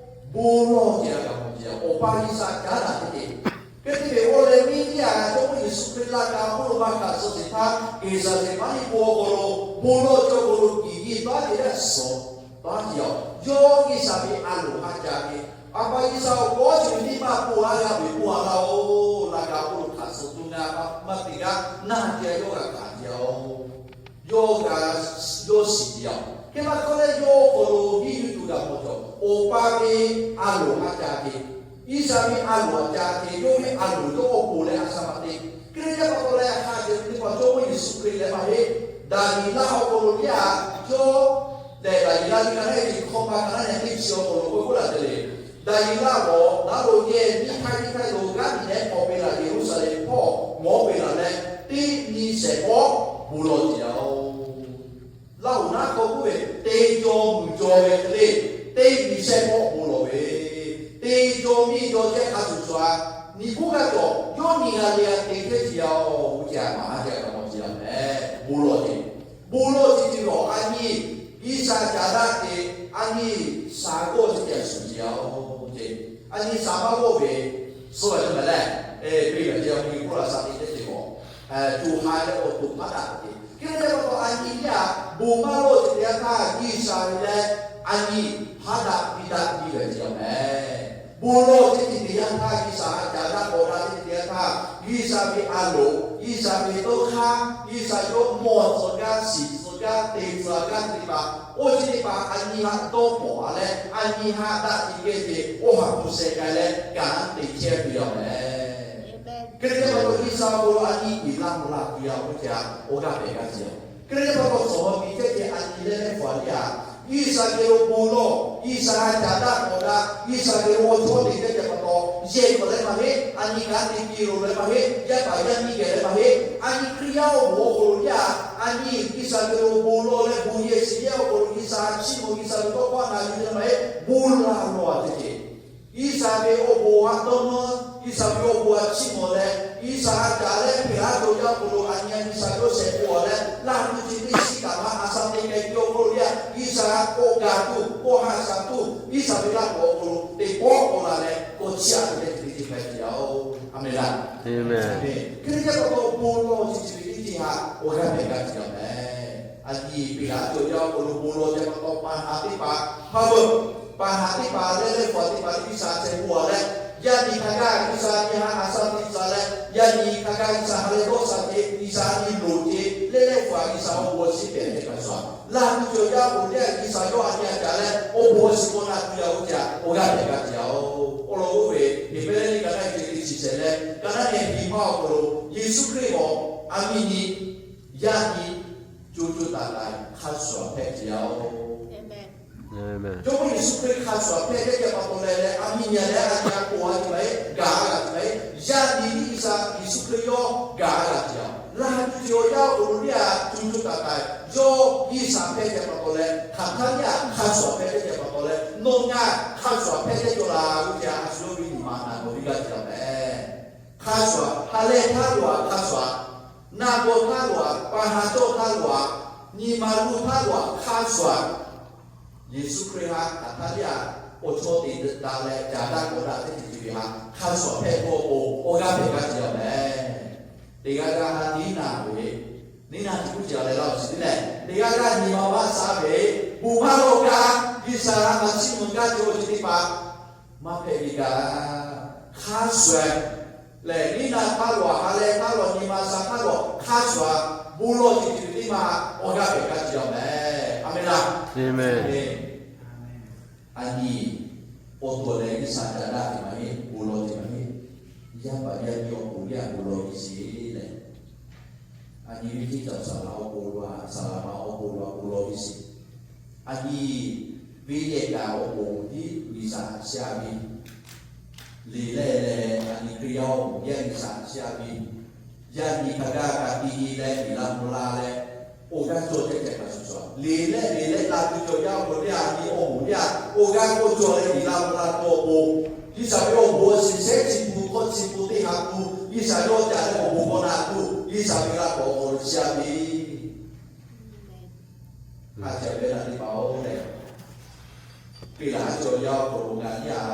bon lawˬ ce a kaꞈ mawˬ ce yaˇ. Awˬ pa G'uiˬsha caˉ daꞈ teˇ ceuˬ hk'e te ve awˬ leh miˇ yaˇ Jawˇmawˇ Yeˍsuˆ Hkriꞈ laˇ kaꞈ k'oˆ lo maˇ hkanˍ suh sheˍ htaˇ, G'uiˬsha ve maˇ heˆ k'o awˬ hk'aw lo bon lawˬ ce awˬ hk'aw lo kiˬ yiˇ taˉ ce leh suhˍ taˉ ce yaˇ. Yawˇ G'uiˬsha ve a loˍ haˉ ca ve, a pa G'uiˬsha awˬ kawˉ chi ve teˇ maˇ pon a g'a ve bon a laˇ oˬ. Laˇ kaꞈ k'oˆ lo hkanˍ suh tuˬ ngaˬ maˇ teˇ g'aˇ naˇ ce yaˇ yawˇ g'a hkanˍ ce yaˇ oˬ. Yawˇ g'a yawˇ shiˍ ce yaˇ. Hk'e maˇ k'oˆ leh yawˇ awˬ hk'aw lo viˉ nyi tuˬ g'a mawˬ cawˬ. Awˬ pa ve a loˍ haˉ ca ve, G'uiˬsha ve a loˍ haˉ ca ve, yawˇ ve a loˍ yawˇ awˬ pon leh a shaꞈ maˇ te. Hk'e te yaˇ pa taw leh hk'a ceh ve teˇ hpaˍ Jawˇmawˇ Yeˍsuˆ Hkriꞈ leh maˇ heˆ. Daˍyeˍlaˆ awˬ hk'aw lo yaˇ yawˇ lehˬ, Daˍyeˍlaˆ ve ka naˉ ve hkawˇ ma ka naˉ nyi teˇ chi awˬ hk'aw lo k'oˆ laˬ te le. Daˍyeˍlaˆ awˬ naˉ lo yehˬ nyiˇ hk'aˇ nyiˇ hk'aˇ lo g'aˇ miˬ leh k'awꞈ ve laˬ Yeˍruˆsaˍlehnˍ hpawˇ mawˉ ve laˬ leh, teˇ nyi shehˍ hpawˇ bon lawˬ ce yaˇ oˬ. Laˇ huˍ naˉ hk'aw k'oˆ ve, teˇ jaw muiˬ jaw ve hk'e le, teˇ nyi shehˍ hpawˇ bon lawˬ ve, teˇ jaw miˇ jaw ceh hk'a shuˍ shuˍ a, nyi hk'oˆ g'aˇ cawˬ yawˇ nyi g'a le g'a te hkehˇ ce yaˇ oˬ. Oˇ ce a maˍ haˉ ce a kaꞈ mawˬ ce yaˇ mehˍ. Bon lawˬ ce, bon lawˬ ce ce lawˬ a nyi G'uiˬsha caˍ daꞈ ce, a nyi shaˍ g'awˇ ce ce a shuˍ ce yaˇ oˬ ce. A nyi shaˍ maˇ g'awˇ ve suh ve mehˍ leh, e peˇ ve ce yaˇ miˇ k'oˆ la shaˍ te ce ce k'o, co ha leh awˬ to maˇ daꞈ ce. Hk'e te pa taw a nyi yaˇ bon maˇ lawˬ ce teˇ yanˇ htaˇ G'uiˬsha ve leh a nyi haˉ daꞈ piˇ daꞈ piˇ ve ce yaˇ mehˍ. Bon lawˬ ce teˇ yanˇ htaˇ G'uiˬsha haꞈ caˍ daꞈ k'awꞈ daꞈ ce teˇ yanˇ htaˇ G'uiˬsha ve a loˍ, G'uiˬsha ve tawˇ hk'aˇ, G'uiˬsha yawˇ mawˬ tcuh gaˇ, shiˍ tcuh gaˇ, te tcuh gaˇ teˇ hpaˍ, oˇ chi teˇ hpaˍ a nyi haꞈ dawˇ pawˍ a leh a nyi haꞈ daꞈ te kehˇ ce, oˇ haꞈ hpu sheh k'ai leh kanˉ te chehˇ ve yaˇ mehˍ. Hk'e te pa taw G'uiˬsha bon lawˬ a nyi iˍ laˇ mvuh la tuˬ yaˇ oˇ ce a, awˬ g'aˇ pehˬ g'aˇ ce yaˇ. Hk'e te pa taw suhˍ hawˬ miˬ chehˇ ce a nyi leh leh hpaˍ yaˇ, G'uiˬsha geh lo bon lawˬ, G'uiˬsha haꞈ caˍ daꞈ k'awꞈ daꞈ, G'uiˬsha geh lo awˬ chawˇ te chehˇ ce pa taw, yehˬ k'awꞈ leh maˇ heˆ, a nyi kanˉ te piˇ lo leh maˇ heˆ, yaˇ paˍ yaˇ miˇ geh leh maˇ heˆ, a nyi Hkriꞈ yaˇ awˬ moˍ awˬ hk'aw lo yaˇ, a nyi G'uiˬsha geh lo bon lawˬ leh bon yehˬ shiˍ yehˬ awˬ hk'aw lo G'uiˬsha chiˇ mvuh G'uiˬsha ve tawˇ hkawˇ na yuˬ leh maˇ heˆ, bon la lawˬ a ce ce. G'uiˬsha ve awˬ bon haꞈ dawˇ nawˇ, G'uiˬsha ve awˬ bon haꞈ chiˇ mvuh leh, G'uiˬsha haꞈ caˍ leh hpeꞈ laˇ cawˬ yaˇ awˬ hk'aw lo a nyi a G'uiˬsha yawˇ shehˍ k'o a leh, laˇ tuˬ ce teˇ shiˉ kaꞈ maˇ a sha te k'ai piˇ awˬ hk'aw lo yaˇ, G'uiˬsha k'awꞈ gaˬ tuˬ, k'awꞈ haꞈ shaˍ tuˬ, G'uiˬsha ve laˇ k'awꞈ awˬ hk'aw lo teˇ pawˆ k'awꞈ la leh k'awꞈ chiˇ a te leh teˇ ceuˬ hpehꞈ ce yaˇ oˬ. Aˬ, hk'e te pa taw bon lawˬ chi chi ve teˇ ceuˬ htaꞈ awˬ g'aˇ hpehꞈ g'a tuˬ yoˬ mehˍ. Aˬ nyi Piˍlaˍtuꞈ awˬ yanˇ awˬ hk'aw lo bon lawˬ chi pa taw, pa haꞈ teˇ hpaˍ hpaˇ veuˬ, pa haꞈ teˇ hpaˍ leh leh hpu aˬ teˇ hpaˍ teˇ G'uiˬsha ceh bon aˬ leh, yaˇ nyi hk'a gaˇ G'uiˬsha nyi ha a sha teˇ G'uiˬsha leh, yaˇ nyi hk'a gaˇ G'uiˬsha ha leh dawˇ sha ce, G'uiˬsha nyi loˍ ce, leh leh hpu aˬ G'uiˬsha awˬ bon awˬ shiˍ pehˬ teˇ hpaˍ shuˍ, laˇ tuˬ cawˬ yaˇ awˬ hk'aw lo teˇ g'aˇ G'uiˬsha yawˇ a nyi a caˍ leh awˬ bon awˬ shiˍ k'awꞈ na tuˬ yaˇ oˇ ce htaꞈ awˬ g'aˇ hpehꞈ g'a tuˬ yoˬ. Awˬ lawn oˇ ve Heˍbrehˇ liꞈ ka naˇ ve teˇ chi chi shehˍ leh ka naˇ ve hiˍ maˇ awˬ hk'aw lo Yeˍsuˆ Hkriꞈ awˬ a miˇ nyi, yaˇ nyi, co co taiˍ taiˍ hk'a shuˍ hpehꞈ tuˬ yoˬ. Jawˇmawˇ Yeˍsuˆ Hkriꞈ hk'a shuˍ hpehꞈ teˇ ceuˬ pa taw leh leh, a miˇ nyi leh a nyi a k'oˍ a nyi ma eˬ gaˬ a g'a tuˬ ma eˬ, yaˇ nyi G'uiˬsha Yeˍsuˆ Hkriꞈ yawˇ gaˬ a g'a tuˬ yoˬ. Laˇ tuˬ cawˬ yaˇ awˬ hk'aw lo teˇ g'aˇ co co taiˍ taiˍ yawˇ G'uiˬsha hpehꞈ teˇ ceuˬ pa taw leh, hk'aˬ htaˇ yaˇ hk'a shuˍ hpehꞈ teˇ ceuˬ pa taw leh, nawˬ ngaˬ hk'a shuˍ hpehꞈ teˇ ceuˬ la ve ce a shu yawˇ ve nyi ma na nawˬ ve g'a tuˬ yoˬ mehˍ. Hk'a shuˍ, ha leh htaˇ lo aꞈ hk'a shuˍ, naˆ g'aw htaˇ lo aꞈ, pa ha cawˇ htaˇ lo aꞈ, nyi ma luˬ htaˇ lo aꞈ hk'a shuˍ, Yeˍsuˆ Hkriꞈ htaꞈ hk'aˬ htaˇ yaˇ awˬ chawˇ te daꞈ leh caˍ daꞈ k'awꞈ daꞈ teˇ ceuˬ ceuˬ ve htaꞈ hk'a shuˍ hpehꞈ k'o k'o, awˬ g'aˇ hpehꞈ g'a tuˬ yoˬ mehˍ. Teˇ g'aˇ g'aˇ ha tiˉ naˬ ve, neˇ naˇ tuˬ k'oˆ ce a leh laˇ awˬ shiˍ teˇ lehˬ, teˇ g'aˇ g'aˇ nyi ma vaˇ sha ve, bon maˇ lawˬ kaꞈ G'uiˬsha ha ma chiˇ mvuh gaˇ ce awˬ ceuˬ teˇ hpaˍ maˇ hpehꞈ ve kaꞈ, hk'a shuˍ lehˬ, neˇ naˇ htaˇ lo aꞈ, ha leh htaˇ lo aꞈ, nyi ma sha htaˇ lo aꞈ hk'a shuˍ, bon lawˬ ceuˬ ceuˬ teˇ maˇ awˬ g'aˇ hpehꞈ g'a tuˬ yoˬ mehˍ. Aˬ menˍ laˇ. Aˬ nyi, awˬ to leh G'uiˬsha caˍ daꞈ teˇ maˇ heˆ, bon lawˬ teˇ maˇ heˆ. Yaˇ paˍ yaˇ miˇ awˬ pon yaˇ bon lawˬ ve sheˍ lehˬ, aˬ nyi ve teˇ cawˬ saˍ laꞈ awˬ pon lo aꞈ, saˍ laꞈ ma awˬ pon lo aꞈ bon lawˬ ve sheˍ. Aˬ nyi, venˇ yehˬ kaꞈ awˬ pon tiˉ G'uiˬsha shehˍ ve le leh leh, aˬ nyi Hkriꞈ yaˇ awˬ pon yaˇ G'uiˬsha shehˍ ve, yaˇ nyi hk'a gaˇ ka tiꞈ yeˬ leh miˬ la mvuh la leh, awˬ g'aˇ cawˬ ceh ceh kaꞈ shuˍ shuˍ le leh le leh la tuˬ cawˬ yaˇ awˬ pon teˇ aˬ nyi awˬ pon teˇ aˬ awˬ g'aˇ k'oˆ cawˬ leh miˬ la mvuh la tuˬ awˬ pon, G'uiˬsha ve awˬ bon awˬ shiˍ shehˉ chi pun hkawˇ chi pun teˇ ha tuˬ G'uiˬsha yawˇ caˍ leh awˬ bon k'awꞈ na tuˬ G'uiˬsha ve g'a k'awꞈ k'awꞈ shehˍ ve Aˬ ceh ve naˬ teˇ hpaˍ-oˬ lehˬ, Piˍlaˍtuꞈ awˬ yanˇ awˬ hk'aw lo ngaˬ yaˇ,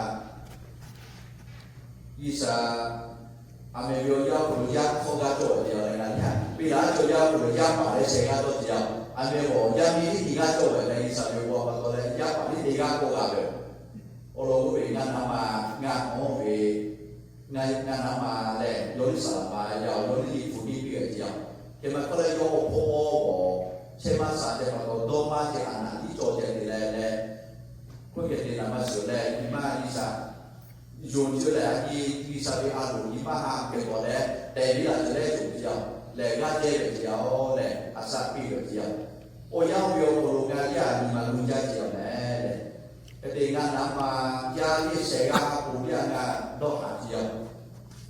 G'uiˬsha, aˬ meh ve awˬ yanˇ awˬ hk'aw lo yaˇ hk'awˇ g'aˇ cawˬ ve te yaˇ leh ngaˬ yaˇ, Piˍlaˍtuꞈ awˬ yanˇ awˬ hk'aw lo yaˇ paˍ leh shehˍ g'aˇ cawˬ te yaˇ, aˬ meh awˬ yaˇ miˇ teˇ nyi g'aˇ cawˬ ve leh G'uiˬsha ve awˬ bon pa taw leh yaˇ paˍ teˇ te g'aˇ k'awꞈ g'a ve yoˬ. Awˬ lawn k'oˆ ve, ngaˬ naˍ ma, ngaˬ hawˉ ve, ngaˬ naˍ ma lehˬ, yawˇ liˇ saˍ laˍ ma yaˇ-oˬ, yawˇ liˇ liꞈ hpu nyiˇ piˇ ve te yaˇ. Hk'e maˇ hk'aˇ leh yawˇ awˬ hpawˇ awˬ chehˇ maˇ sha ceh pa taw dawˇ maˇ ceh aˬ naˍ tiˉ cawˬ ceh te leh leh, hk'oˆ ceh te naˍ ma shiˍ leh nyi ma G'uiˬsha yonˍ ceuˬ leh aˬ nyi G'uiˬsha ve a loˍ nyi maˇ ha kehˬ k'awꞈ leh tehꞈ ve laˬ ceuˬ leh cawˬ te yaˇ-oˬ lehˬ, g'aˇ jehˇ ve te yaˇ-oˬ lehˬ, aˬ shaꞈ piˇ ve te yaˇ-oˬ. Awˬ yanˇ oˇ ve awˬ hk'aw lo ngaˬ yaˇ nyi ma gu jaˇ te yaˇ mehˍ lehˬ, hk'e te ngaˬ naˍ ma yaˇ teˇ shehˍ g'aˇ ha poˍ yaˇ ngaˬ dawˇ haˍ te yaˇ-oˬ.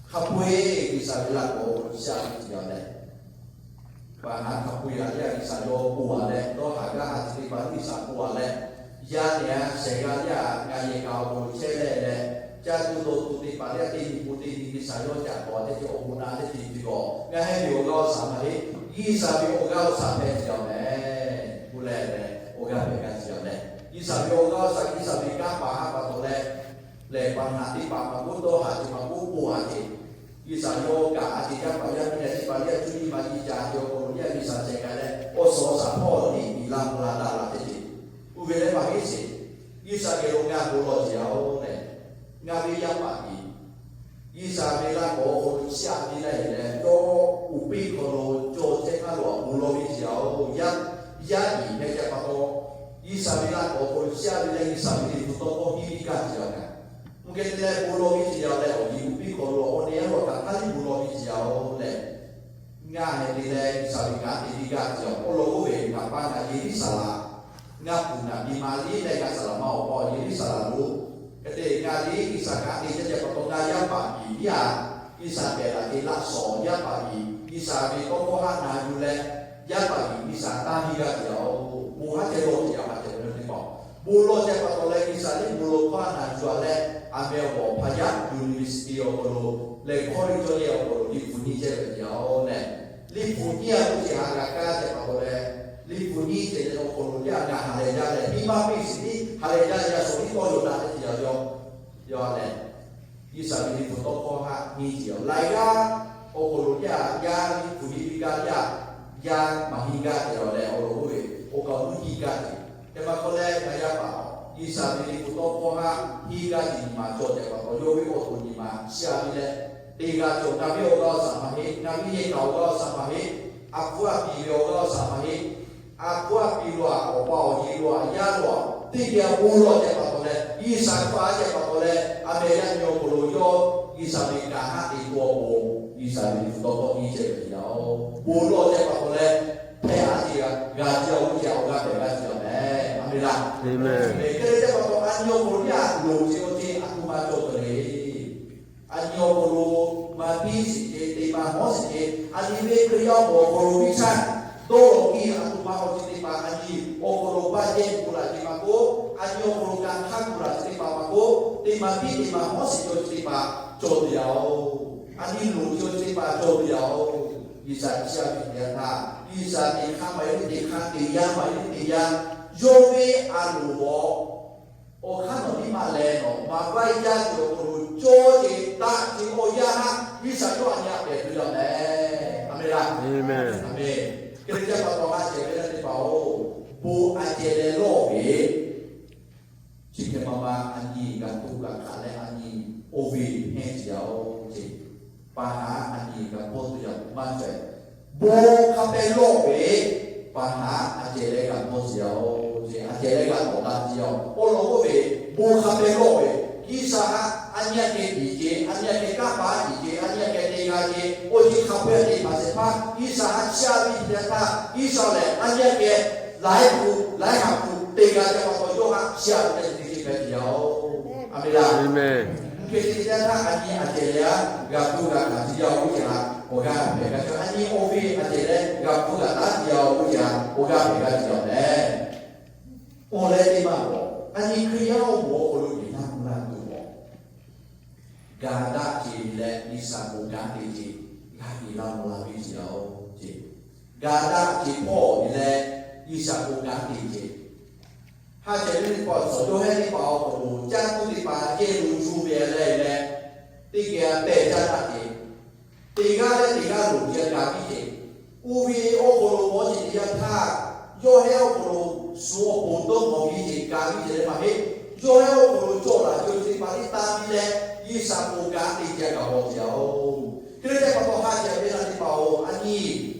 Hk'a peu-eˬ G'uiˬsha ve laꞈ k'awꞈ awˬ hk'aw lo shaꞈ piˇ te yaˇ lehˬ, paˍ naˍ hk'a peu-eˬ yaˇ G'uiˬsha yawˇ k'oˆ a leh dawˇ haˍ g'aˇ ha teˇ hpaˍ G'uiˬsha k'oˆ a leh, yaˇ nehˬ a shehˍ g'aˇ yaˇ ngaˬ yehˬ kaꞈ awˬ hk'aw lo chehˇ leh leh, caˇ tuˬ dawˬ tuˬ teˇ hpaˍ leh teˇ nyi pon teˇ nyi G'uiˬsha yawˇ caꞈ k'awꞈ teˇ ceuˬ awˬ bon na teˇ ceuˬ te k'awꞈ, ngaˬ heh ve awˬ g'aˇ awˬ shaˍ maˇ heˆ, G'uiˬsha ve awˬ g'aˇ awˬ shaˍ hpehꞈ te yaˇ mehˍ. K'oˆ leh leh awˬ g'aˇ hpehꞈ g'a te yaˇ lehˬ, G'uiˬsha ve awˬ g'aˇ awˬ shaˍ G'uiˬsha ve kanˉ paˍ haˉ pa taw leh, lehˬ paˍ naˍ teˇ hpaˍ maˇ k'oˆ dawˇ haˍ ceh maˇ k'oˆ k'oˆ haˍ ceh, G'uiˬsha yawˇ kaꞈ a ceh yaˇ paˍ yaˇ miˇ leh teˇ hpaˍ leh a cuˇ nyiˇ ma nyi ca te awˬ hk'aw lo yaˇ G'uiˬsha ceh k'ai leh awˬ suhˍ awˬ shaˍ hpawˇ liꞈ miˬ la mvuh la daꞈ la teˇ ceuˬ. Oˇ ve lehˬ maˇ heˆ sheˍ. G'uiˬsha geh lo ngaˬ bon lawˬ te yaˇ-oˬ lehˬ, ngaˬ ve yaˇ paˍ tiˉ G'uiˬsha ve laꞈ k'awꞈ awˬ hk'aw lo shaꞈ piˇ leh leh, yawˇ uˍ piˇ hk'aw lo cawˬ chehˇ hk'aˇ lo awˬ bon lawˬ ve te yaˇ-oˬ. Yaˇ, yaˇ tiˉ hpehꞈ ceh pa taw, G'uiˬsha ve laꞈ k'awꞈ awˬ hk'aw lo shaꞈ piˇ leh G'uiˬsha ve liꞈ hpu tawˇ hkawˇ piˇ piˇ gaˇ te yaˇ ngaˬ. Mvuhˇ geh te leh bon lawˬ ve te yaˇ lehˬ, awˬ liˇ uˍ piˇ hk'aw lo awˬ neh yaˇ lo htaꞈ hk'aˇ liˇ bon lawˬ ve te yaˇ-oˬ lehˬ, ngaˬ heh te leh G'uiˬsha ve kanˉ te piˇ gaˇ te yaˇ. Awˬ lawn oˇ ve ngaˬ pa ngaˬ Yeˍruˆsaˍlehnˍ, ngaˬ kuˬ ngaˬ miˇ ma liˇ leh ngaˬ saˍ laꞈ ma awˬ pa Yeˍruˆsaˍlehnˍ lo, hk'e te ngaˬ liˇ G'uiˬsha kanˉ te chehˇ ceh pa taw ngaˬ yaˇ paˍ miˬ liˇ-a. G'uiˬsha pehˬ laꞈ te laꞈ shawˍ yaˇ paˍ miˬ G'uiˬsha ve tawˇ hkawˇ haˉ na yuˬ leh, yaˇ paˍ miˬ G'uiˬsha taˇ piˇ gaˇ te yaˇ-oˬ. Bon haˉ ceh lawˬ te yaˇ maˇ ceh ve teˇ hpaˍ, bon lawˬ ceh pa taw leh G'uiˬsha liˇ bon lawˬ hkawˇ haˉ na yuˬ-a leh, aˬ meh awˬ hpaˇ yaˇ university awˬ hk'aw lo lehˬ, college cawˇ yehˬ awˬ hk'aw lo liꞈ hpu nyiˇ chehˇ ve te yaˇ-oˬ lehˬ, liꞈ hpu nyiˇ a k'oˆ ce ha g'a kaˇ ceh pa taw leh, liꞈ hpu nyiˇ ceh leh awˬ hk'aw lo yaˇ ngaˬ ha lehˬ jaˇ leh nyi ma piˇ shiˍ tiˉ ha lehˬ jaˇ leh yaˇ shawˍ tiˉ tawˇ yaw daꞈ te yaˇ-oˬ. Yaˇ lehˬ G'uiˬsha ve liꞈ hpu tawˇ hkawˇ haˆ henˇ ce yaˇ laiˉ g'aˇ awˬ hk'aw lo yaˇ, yaˇ ve hpu hiˆ ve gaˇ yaˇ, yaˇ maˇ henˇ gaˇ te yaˇ leh awˬ lawn k'oˆ ve, awˬ kaꞈ mvuhˇ hiˆ gaˇ ce. Hk'e maˇ hk'aw leh ngaˬ yaˇ paˍ G'uiˬsha ve liꞈ hpu tawˇ hkawˇ haˆ henˇ gaˇ ce nyi ma cawˬ tehꞈ pa taw, yawˇ ve awˬ to nyi ma shia ve leh, teˇ g'aˇ cawˬ, ngaˬ ve awˬ g'aˇ awˬ shaˍ maˇ heˆ, ngaˬ ve yehˬ kaꞈ awˬ g'aˇ awˬ shaˍ maˇ heˆ, a hpu a piˍ ve awˬ g'aˇ awˬ shaˍ maˇ heˆ. A hpu a piˍ lo a, awˬ pa awˬ e lo a, yaˇ lo a, teˇ geh bon lawˬ ceh pa taw leh, G'uiˬsha hk'aˇ a ceh pa taw leh, a meh yaˇ nyi awˬ hk'aw lo yawˇ G'uiˬsha ve kanˉ haˆ te k'o, G'uiˬsha ve liꞈ hpu tawˇ hkawˇ henˇ ceh ve yaˇ-oˬ, bon lawˬ ceh pa taw leh, hpehꞈ a ce g'a, g'a ce awˬ g'uˇ ceh awˬ g'aˇ hpehꞈ g'a ce yaˇ meh. A meh laˇ. Hk'e te ceh pa taw, a nyi awˬ hk'aw lo yaˇ loˍ ce awˬ ceh a htoꞈ ma cawˬ cawˬ le. A nyi awˬ hk'aw lo maˇ piˇ sheˍ ce, te maˇ hawˉ sheˍ ce. A nyi ve Hkriꞈ yaˇ awˬ moˍ awˬ hk'aw lo viˇ caˇ dawˇ lawˬ kiˇ a htoꞈ ma awˬ ceuˬ teˇ hpaˍ a nyi awˬ hk'aw lo baˆ jehˇ k'oˆ laˬ ce maˇ k'oˆ, a nyi awˬ hk'aw lo kanˉ hk'aˇ k'oˆ laˬ ce teˇ hpaˍ maˇ k'oˆ, te maˇ piˇ te maˇ hawˉ sheˍ ce awˬ ceuˬ teˇ hpaˍ cawˬ ve yaˇ-oˬ. A nyi loˍ ce awˬ ceuˬ teˇ hpaˍ cawˬ ve yaˇ-oˬ. G'uiˬsha chi a ve teˇ yanˇ htaˇ, G'uiˬsha te hk'aˇ maˇ heˆ, te hk'aˇ te yaˇ maˇ heˆ, te yaˇ, yawˇ ve a loˍ awˬ awˬ hk'aˇ nawˬ tiˉ maˇ leh nawˬ maˇ vaiˇ jaˇ ce awˬ hk'aw lo cawˇ ce daꞈ ce awˬ yanˇ htaˇ, G'uiˬsha yawˇ a nyi a pehˍ tuˬ yaˇ meh. A meh laˇ. A meh. Hk'e te ceh pa taw, a ceh ve yaˇ teˇ hpaˍ-oˬ, bon a ceh leh lawˇ ve, chi hk'e maˇ maˇ a nyi g'a htoꞈ g'a hkanˍ leh a nyi oˇ ve henˇ ce yaˇ-oˬ ce. Pa haˍ a nyi g'a hpawˇ tuˬ yaˇ maˇ cawˬ. Bon hk'a pehˇ lawˇ ve, pa haˍ a ceh leh g'a hpawˇ ce yaˇ-oˬ ce, a ceh leh g'a hpawˇ taˍ ce yaˇ-oˬ. Awˬ lawn k'oˆ ve, bon hk'a pehˇ lawˇ ve, G'uiˬsha haꞈ a nyi a hk'e tiˍ ce, a nyi a hk'e kanˉ paˍ tiˍ ce, a nyi a hk'e te g'a ce, awˬ ceuˬ hk'a peu-eˬ te hpaˍ shehˍ hpaˇ G'uiˬsha haꞈ chiˇ a ve teˇ yanˇ htaˇ, G'uiˬsha lehˬ a nyi a hk'e laiˉ hpu laiˉ haꞈ hpu te g'a ce pa taw, yawˇ haꞈ chiˇ a ve teˇ ceuˬ hpehꞈ ce yaˇ-oˬ. A meh laˇ. Hk'e te teˇ yanˇ htaˇ a nyi a ceh leh a g'a hpu g'a hkanˍ ce yaˇ-oˬ ce haꞈ awˬ g'aˇ hpehꞈ g'a ce. A nyi oˇ ve a ceh leh g'a hpu g'a taˉ ce yaˇ-oˬ ce haꞈ awˬ g'aˇ hpehꞈ g'a ce yaˇ meh. Awˬ leh teˇ maˇ k'o, a nyi Hkriꞈ yaˇ awˬ moˍ awˬ hk'aw lo yeˬ laˇ mvuh laˇ tuˬ k'o, ga daꞈ ce leh G'uiˬsha k'o kanˉ te ce, g'a yeˬ laˇ mvuh laˇ ve ce yaˇ-oˬ ce. Ga daꞈ ce hpawˇ ve leh G'uiˬsha k'o kanˉ te ce. Ha ceh ve teˇ hpaˍ, suhˍ yawˇ hehˉ teˇ hpaˍ awˬ hk'aw lo caˇ tuˬ teˇ hpaˍ yehˬ lo yuˬ ve leh leh, teˇ geh pehˬ caˇ daꞈ ce. Teˇ g'aˇ leh teˇ g'aˇ loˍ ce g'a piˇ ce. Oˇ ve awˬ hk'aw lo mawˬ ce teˇ yanˇ htaˇ, yawˇ hehˉ awˬ hk'aw lo shu awˬ pon dawˇ mawˬ piˇ ce, ga piˇ ce leh maˇ heˆ. Yawˇ hehˉ awˬ hk'aw lo cawˬ laˬ ce teˇ hpaˍ teˇ taˇ piˇ leh, G'uiˬsha k'o kanˉ te ce g'a mawˬ ce yaˇ-oˬ. Hk'e te ceh pa taw, ha ceh ve teˇ hpaˍ-oˬ, a nyi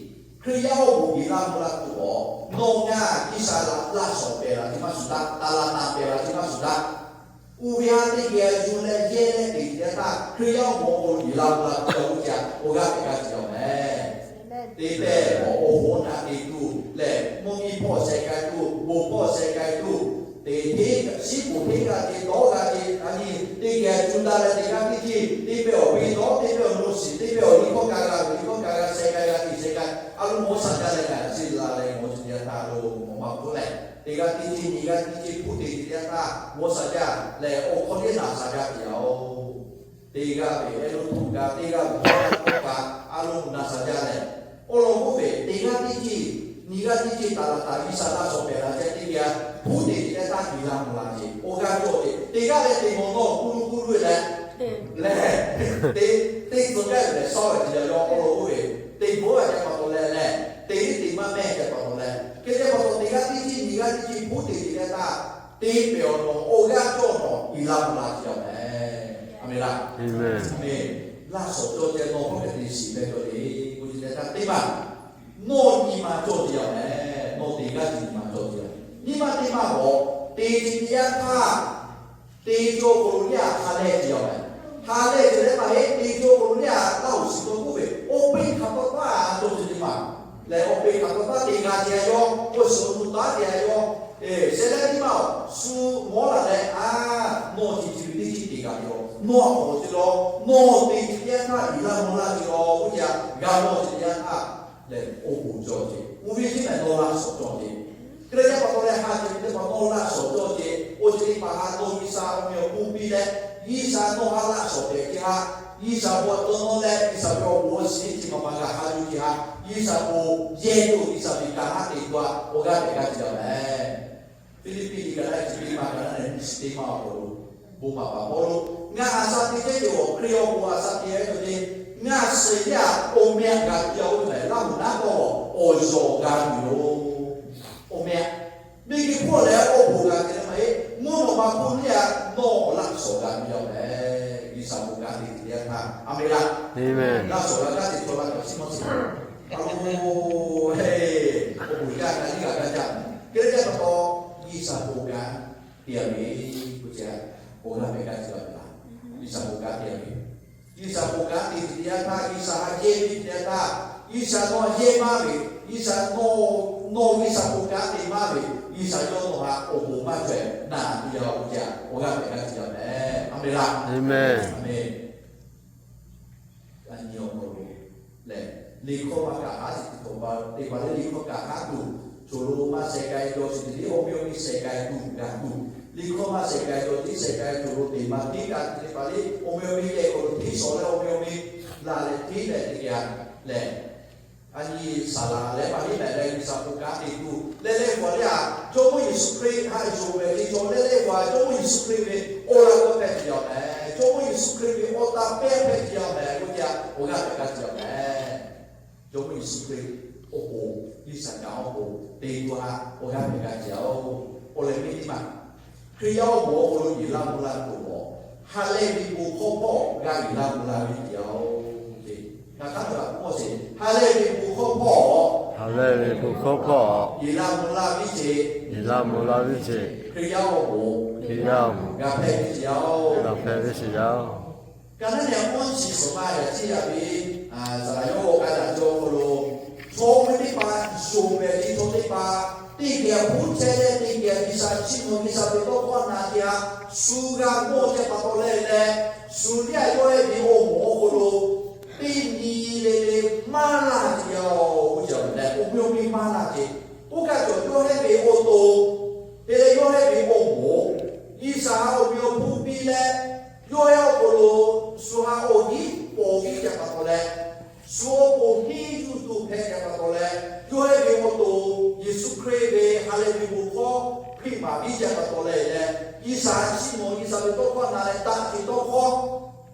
Hkriꞈ yaˇ awˬ moˍ yeˬ laˇ mvuh laˇ tuˬ k'o, nawˬ ngaˬ G'uiˬsha laꞈ laˇ shawˍ pehˬ laˬ ce maˇ shuˍ daꞈ, taˍ laꞈ taˍ pehˬ laˬ ce maˇ shuˍ daꞈ. Oˇ ve haꞈ teˇ geh yuˬ leh yehˇ leh te ce teˇ yanˇ htaˇ, Hkriꞈ yaˇ awˬ moˍ awˬ hk'aw lo yeˬ laˇ mvuh laˇ tuˬ yaˇ-oˬ ce, awˬ g'aˇ hpehꞈ g'a ce yaˇ meh. Te pehˇ awˬ, awˬ hoˉ naꞈ te tuˬ lehˬ, mvuhˇ miˬ hpawˇ sheh k'ai tuˬ, bon hpawˇ sheh k'ai tuˬ, teˇ hteˇ shiˉ poˍ hteˇ g'a ce, dawˇ g'a ce, a nyi teˇ geh cuˇ daꞈ leh teˇ g'aˇ teˇ ceuˬ, teˇ pehˇ awˬ ve dawˇ, teˇ pehˇ awˬ lo shiˍ, teˇ pehˇ awˬ liˇ hkawˇ ka g'a ve liˇ hkawˇ ka g'a sheh k'ai g'a te sheh k'ai, a lo mawˬ shaˍ jaˇ leh ngaˬ chi la leh mawˬ ce teˇ yanˇ htaˇ lo mawˬ maˇ hpfuhˆ leh, teˇ g'aˇ teˇ ceuˬ nyi g'aˇ teˇ ceuˬ hpuˇ te ce teˇ yanˇ htaˇ mawˬ shaˍ jaˇ leh awˬ hk'aw teˇ naˬ shaˍ jaˇ te yaˇ-oˬ. Teˇ g'aˇ ve ehˉ lo htoꞈ kaꞈ, teˇ g'aˇ ve hkawˇ kaꞈ, a lo naˬ shaˍ jaˇ leh, awˬ lawn k'oˆ ve, teˇ g'aˇ teˇ ceuˬ nyi g'aˇ teˇ ceuˬ taˍ laꞈ taˍ G'uiˬsha laˇ shawˍ pehˬ laˬ ce teˇ geh hpuˇ te ce teˇ htaˇ yeˬ laˇ mvuh laˇ ce, awˬ g'aˇ cawˬ ce. Teˇ g'aˇ leh teˇ mawˬ nawˬ kuˇ lu kuˇ lu leh, leh, teˇ, teˇ tcuh gaˇ ve leh shawˉ ve ce yaˇ-oˬ. Awˬ lawn k'oˆ ve, teˇ bvuhˉ g'a ce pa taw leh leh, teˇ liˇ teˇ maˇ mehˇ ce pa taw leh, hk'e ce pa taw teˇ g'aˇ teˇ ceuˬ nyi g'aˇ teˇ ceuˬ hpuˇ te ce teˇ htaˇ, teˇ pehˍ awˬ nawˬ awˬ g'aˇ cawˬ nawˬ yeˬ laˇ mvuh laˇ ce yaˇ meh. A meh laˇ. Laˇ shawˍ cawˬ ce nawˬ hk'aw hk'e te shiˍ leh cawˬ le k'oˆ ce teˇ htaˇ teˇ maˇ, nawˬ nyi ma cawˬ ce yaˇ meh. Nawˬ teˇ g'aˇ ceuˬ nyi ma cawˬ ce yaˇ. Nyi ma teˇ maˇ k'awꞈ te ce teˇ yanˇ htaˇ, teˇ cawˬ k'o lo yaˇ ha lehˬ ce yaˇ meh. Ha lehˬ ce leh maˇ heˆ, teˇ cawˬ k'o lo yaˇ taˇ uˬ shiˍ taw k'oˆ ve, oˇ peˇ hk'aˬ pa taˇ cawˬ ce teˇ maˇ leh, oˇ peˇ hk'aˬ pa taˇ te g'a ce yaˇ, k'o shu awˬ nu taˉ ce yaˇ. Sheh leh teˇ maˇ-oˬ, shu mawˬ laˬ leh a, nawˬ ce ce teˇ ceuˬ te g'a ve yoˬ. Nawˬ a k'awꞈ ce lawˬ, nawˬ te ce teˇ yanˇ htaˇ yeˬ laˇ mvuh laˇ ce lawˬ k'oˆ ce, g'a nawˬ ce teˇ yanˇ htaˇ lehˬ, oˇ bon cawˬ ce. Oˇ ve teˇ mehˍ nawˬ laˇ shawˍ cawˬ ce. Hk'e te ce pa taw leh ha ce teˇ hpaˍ nawˬ laˇ shawˍ cawˬ ce. Oˇ ce teˇ hpaˍ ha nawˬ G'uiˬsha awˬ meh awˬ hponˇ piˇ leh, G'uiˬsha nawˬ ha laˇ shawˍ pehˍ ce haꞈ, G'uiˬsha bon a tawˇ nawˇ leh G'uiˬsha ve awˬ bon awˬ shiˍ chi ma ma g'a ha yuˬ ce haꞈ, G'uiˬsha bon yehˇ tuˬ G'uiˬsha ve kanˉ haˉ te tuˬ a awˬ g'aˇ hpehꞈ g'a ce yaˇ meh. Hpiˇliˇpiˆ liꞈ kaꞈ naˉ chi teˇ maˇ kaꞈ naˉ leh nyiˇ chi teˇ maˇ awˬ hk'aw lo Bon maˍ paˍ Pawˇluꞈ, ngaˬ a sha te chehˇ ve awˬ Hkriꞈ awˬ pon a sha te ve yoˬ le. Ngaˬ suhˍ yaˇ awˬ meh g'a piˇ-a oˇ ve lehˬ, laˇ moˍ naˉ tawˇ awˬ yawˬ g'a tuˬ yoˬ. Awˬ meh, miˬguiˬ hk'oˆ lehˬ awˬ bon g'a te leh maˇ heˆ. Mvuhˇ naw ma hk'oˆ lehˬ nawˬ laꞈ shawˍ g'a piˇ-a leh, G'uiˬsha bon kanˉ te te yaˇ htaˇ, a menˍ laˇ. Laꞈ shawˍ g'a kaˇ te chaw la kaꞈ chi maˇ chi, a lo, awˬ bon g'a g'a liˇ g'a g'a jaˇ. Hk'e te pa taw, G'uiˬsha bon kanˉ te-a ve, k'o ce, awˬ g'aˇ pehꞈ g'a ce la ve laˇ. G'uiˬsha bon kanˉ te-a ve, G'uiˬsha bon kanˉ te te yaˇ htaˇ, G'uiˬsha ha yehˇ ve te yaˇ htaˇ, G'uiˬsha nawˬ yehˇ maˇ ve, G'uiˬsha nawˬ, nawˬ G'uiˬsha bon kanˉ te maˇ ve, G'uiˬsha yawˇ nawˬ htaꞈ awˬ bon maˇ caweh naˍ te-a ve, awˬ g'aˇ pehꞈ g'a ce la meh. A menˍ laˇ. A menˍ. A nyi awˬ hk'aw lo lehˬ, liꞈ hkawˇ maˇ kaꞈ haˉ tuˬ, teˇ hpaˍ lehˬ liꞈ hkawˇ kaꞈ haˉ tuˬ, choˬ lo maˇ sheh k'ai jaw sheˍ te le, awˬ miˇ awˬ miˇ sheh k'ai tuˬ g'a tuˬ, liꞈ hkawˇ maˇ sheh k'ai jaw tiˉ sheh k'ai choˬ lo teꞈ maˍ tiˉ kaꞈ teˇ hpaˍ lehˬ, awˬ miˇ awˬ miˇ yehˬ hk'aw lo hteˇ shawˍ leh awˬ miˇ awˬ miˇ laˬ leh hteˇ leh teˇ g'aˇ lehˬ, a nyi saˍ laˍ leh maˇ heˆ lehˬ, G'uiˬsha bon kanˉ te tuˬ leh leh paˍ lehˬ, Jawˇmawˇ Yeˍsuˆ Hkriꞈ haꞈ yonˍ ve teˇ chaw leh leh paˍ Jawˇmawˇ Yeˍsuˆ Hkriꞈ ve awˬ laꞈ g'awˇ hpehꞈ te yaˇ meh, Jawˇmawˇ Yeˍsuˆ Hkriꞈ ve awˬ taˇ pehˇ hpehꞈ te yaˇ meh, k'oˆ ce, awˬ g'aˇ pehꞈ g'a ce yaˇ meh. Jawˇmawˇ Yeˍsuˆ Hkriꞈ awˬ pon, G'uiˬsha kaꞈ awˬ pon te tuˬ haꞈ awˬ g'aˇ pehꞈ g'a ce yaˇ-oˬ. Awˬ lehˬ miˇ teˇ maˬ, Hkriꞈ yaˇ awˬ moˍ awˬ hk'aw lo yeˬ laˇ mvuh laˇ tuˬ awˬ, ha lehˬ ve bon hkawˇ hpawˇ g'a yeˬ laˇ mvuh laˇ ve teˇ yanˇ-oˬ. Ngaˬ hk'aˬ htaˇ kaꞈ k'oˆ maˇ sheˍ, ha lehˬ ve bon hkawˇ hpawˇ, ha lehˬ ve bon hkawˇ hpawˇ yeˬ laˇ mvuh laˇ ve ce, yeˬ laˇ mvuh laˇ ve ce, Hkriꞈ yaˇ awˬ moˍ, Hkriꞈ yaˇ awˬ moˍ g'a hpehꞈ ve ce yaˇ-oˬ, g'a hpehꞈ ve ce yaˇ-oˬ. Ka naˉ nehˬ awˬ hk'aw chi suhˍ ma yaꞈ ciˇ yaꞈ ve, saˍ laˍ yawˇ g'a daꞈ jaw hk'aw lo, chaw ve teˇ hpaˍ, yonˍ pehˍ ve chaw teˇ hpaˍ, teˇ geh hpuˉ chehˇ leh teˇ geh G'uiˬsha chiˇ mvuh G'uiˬsha ve tawˇ hkawˇ na te-a, shu g'a mawˇ chehˇ pa taw leh leh, shu teˇ g'aˇ yawˇ ehˉ ve awˬ moˍ awˬ hk'aw lo teˇ nyi le le maˇ laˇ ce yaˇ-oˬ, k'oˆ ce leh, awˬ miˇ awˬ miˇ maˇ laˇ ce. Oˇ kaꞈ cawˬ yawˇ ehˉ ve awˬ to te leh yawˇ ehˉ ve awˬ moˍ, G'uiˬsha awˬ miˇ awˬ hponˇ piˇ leh, yawˇ ehˉ awˬ hk'aw lo shu ha awˬ nyiˉ pawˍ piˇ ce pa taw leh, shu awˬ pon hiˉ yuˬ tuˬ hpehꞈ ce pa taw leh, yawˇ ehˉ ve awˬ to Yeˍsuˆ Hkriꞈ ve ha lehˬ ve bon hkawˇ hpiˇ maˍ piˇ ce pa taw leh leh, G'uiˬsha chiˇ mvuh G'uiˬsha ve tawˇ hkawˇ na leh daꞈ ce tawˇ hkawˇ,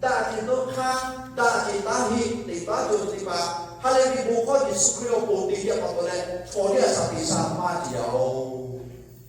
daꞈ ce tawˇ hk'aˇ, daꞈ ce taˇ heˆ teꞈ taˉ cawˬ teˇ hpaˍ, ha lehˬ ve bon hkawˇ Yeˍsuˆ Hkriꞈ awˬ pon te ce pa taw leh, chaw teˇ g'aˇ shaˍ tiꞈ shaˍ maˇ ce yaˇ-oˬ.